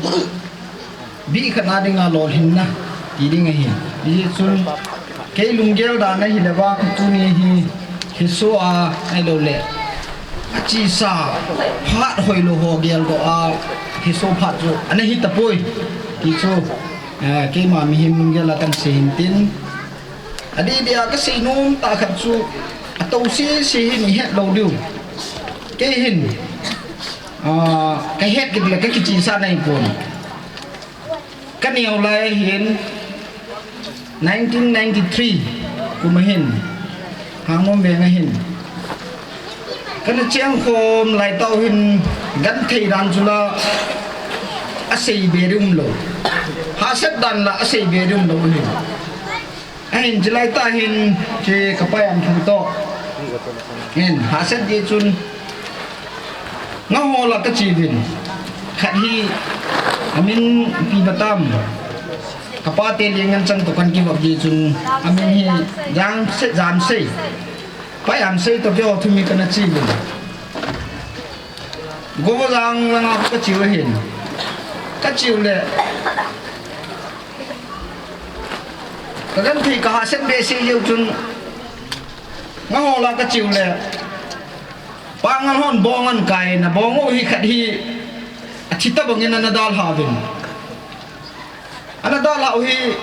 bih khat a dinga lolhinna, ti ding ahi. Hijeh chun, kei lunggel dan ahile vang, tuni hi, hiso a, ahilou le. Achesa, phat hoilou ho geldoh a, hiso phat chu, ana hi tapoi. Ti chu, eh, keima mihem lunggel a kan sei hin tin. Adeh deh a ka seinom tah khat chu, atou sese hin i het lou diu. Kei hin, ah, ka het kit le ka kichesa nai pon. Ka neo lai hin, nineteen ninety-three kum a hin, Hangnom veng a hin. Kana cheng khom lai tah u hin, genthei dan chu la, asei be ding umlou. Hahsat dan la, asei be ding umlou hin. Ahin, chulai tah hin, che ka pai am thang toh. Hin, hahsat jeh chun, nga ho la ka che uvin. Khat hi, amin ipi ba tam. Ka pa te Liannganchang toh kan kivop jeh chun, amin hi, Jamsei, Jamsei. Pai Jamsei toh keiho thum hi kana che uvin. Govajang langa ka che u ahin. Ka che u le. Ka genthei ka hahsat behseh jeh u chun, nga ho la ka che u le, Pangal hon bong ana kai in, abong u hi khat hi, athi tabang in ana dalha uvin. Ana dalha u hi,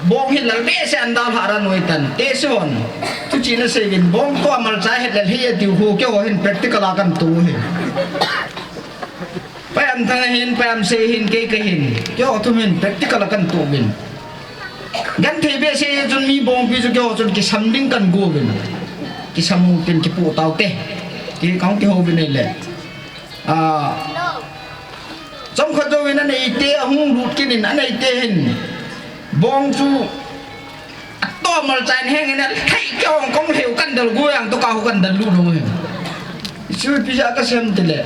bong hi lal behseh ana dalha ra noi tan, tehse hon. Tuchi na sei uvin, bong tua malcha het lel hi atiu khu, keiho hin practical a kan tu hi. Pai Jamthang hin, Pai Jamsei hin, kei ka hin. Keiho thum hin, practical a kan tu uvin. Genthei behseh chun mi bongpi chu keiho chun kisam ding kan go uvin. Kisam u tin kipu tau te. Ti kong kihou uvin le. Ah. Chomkhat jouvin aneite ahung lut kit in aneite hin. Bong chu ato malcha in heng in alhai keiho kong lheu kan dal go jang toh ka hu kan dal lut lou hin. Chu ipi jeh a ka sem tile.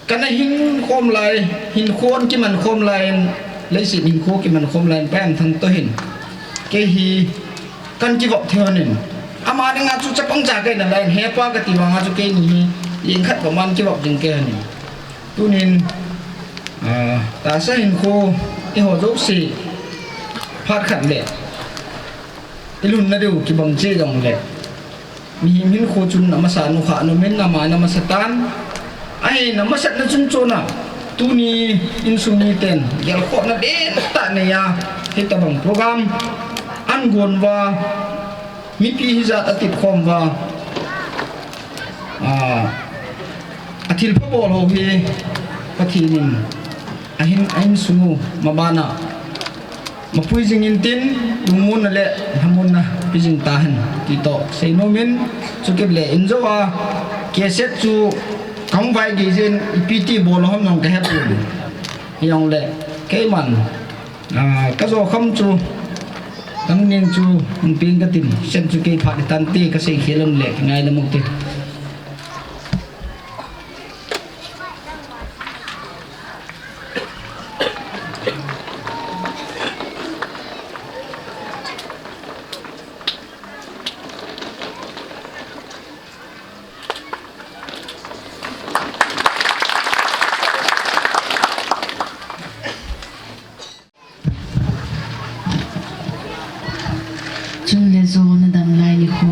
Kana hin khom lai, hinkho kiman khom lai in, leiset hinkho kiman khom lai in, Pai Jamthang toh hin. Kei hi, kan kivop thei hon in. Ama dinga chu chapang cha kei nalai in, hepa kati vanga chu keini hi, leng khat pa man kivop ding kei hon in. Tunin, ah, tahsa hinkho, eiho jouse, phat khat le. I lhunna diu kibang cheh jongle. Mihem hinkho chun amasa nukha nomin ama in amasa tan. Ahin amasatna chungchon a. Tuni insung miten gelkhohna dentah neiya. Hitabang program. An gon uva. Mipi hijat a titkhom uva. Ah, athilpha bol ho hi. Pathen in. Ahin, a insung u. Mabana. Mapui jing intin, lungmonna le lhamonna pejing tahen, ti toh seinom in, chukit le injo a, cassette chu kahung vaigei jeh in, ipi ti bol u ham jong kahepon. Hijongle, keiman, ah, kajo kham chu, ka nu neng chu, hung peng katin, cassette chu kei phat hitante, kasei khel lou le, ngai le mukte. Chun le jo na dam lai nikho,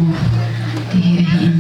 ti hi ahi in.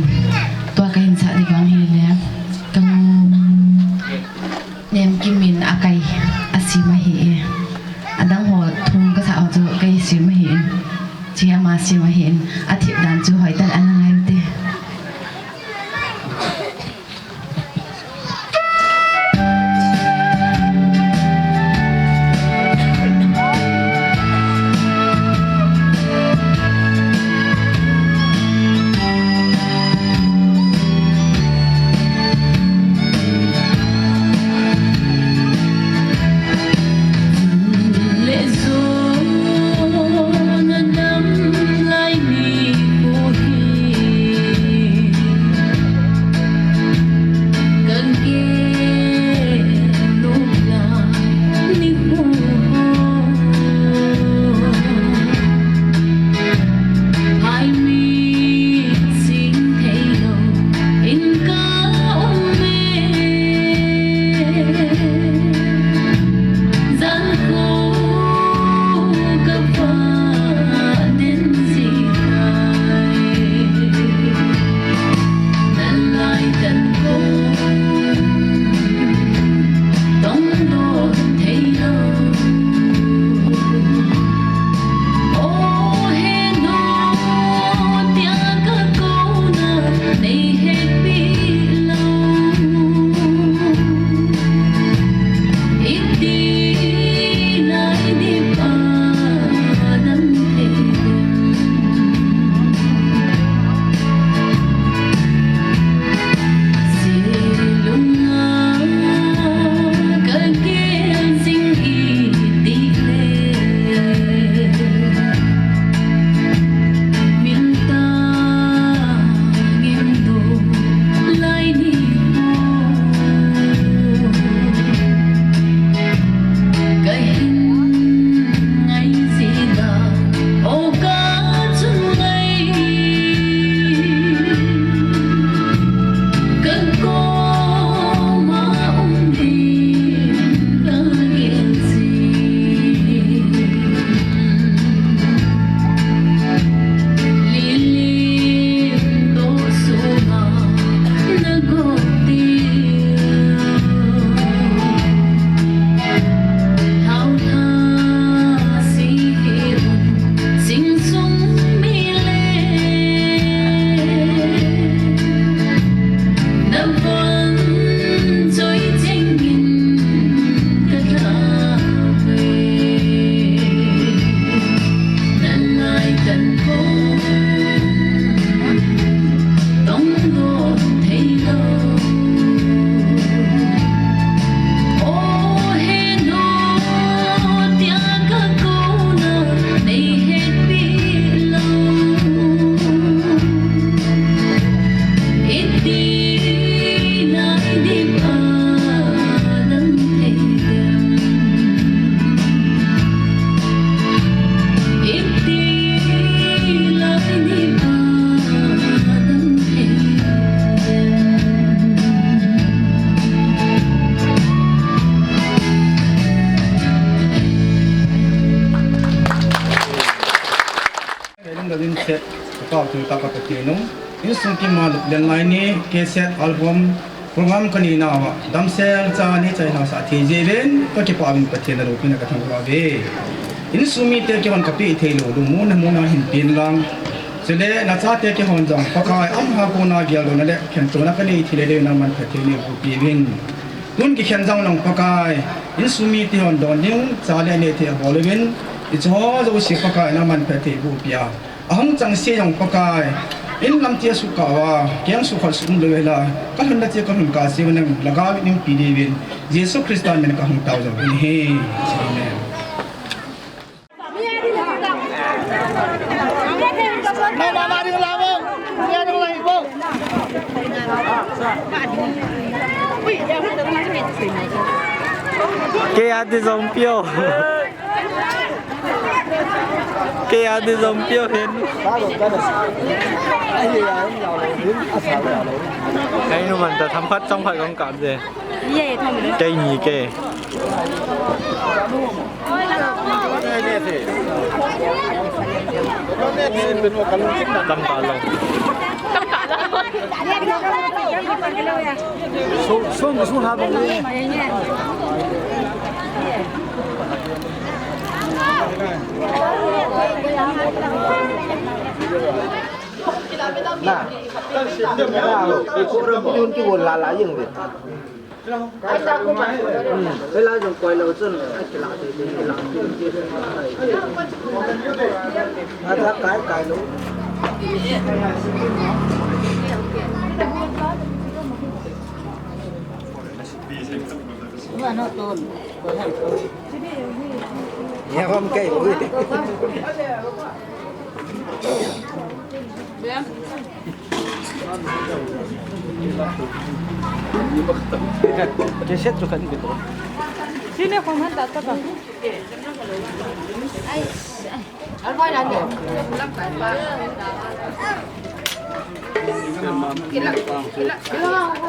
Tun ka Pathen u, insung kima luplen lai ni, cassette album, program kanei nauva, damsel cha nei chaina sa thei jeh uvin, kakipah uvin Pathen a loupina kathangvah uve. Insung mite kihon kapeh thei lou, lungmonna monna hinpen lang. Chule nachate kihon jong Pakai, amaho kona geldohna le khentohna kanei thei le le nangman phatthei neiboh peh uvin. Tun kikhen jong nang Pakai, insung mite hon don ding cha le neh thei abol uvin, hicheho jouse Pakai nangman phatthei boh peh a. Ahung chengse jong Pakai, in lamtia sukah uva, keng sukhat sum lou hela, kalhunna chia kalhun kahse uva nang lhagao vin umpi diuvin, Jesu Christa min a kahung tao jong uvin ahi. Amen. Kei a ding jong peh o. Kei a ding jong peh o hen. Kei nu man ta themkhat chomkhat kong kap je. Kei ni kei. Tam ta lou. Sung, sung, sung ha bang ni. Na. Na, ko ram tun ki bol la la jeng de. Hmm. Hela jong koi lou chun, a kila te te kila te te. A thak kai kai lou. Wa no ton. Ko han ko. Ya ram kai ko. Cassette chu kan bit. Sine khom han ta ta ba. Ai. Al vai dan de. Kila, kila, kila.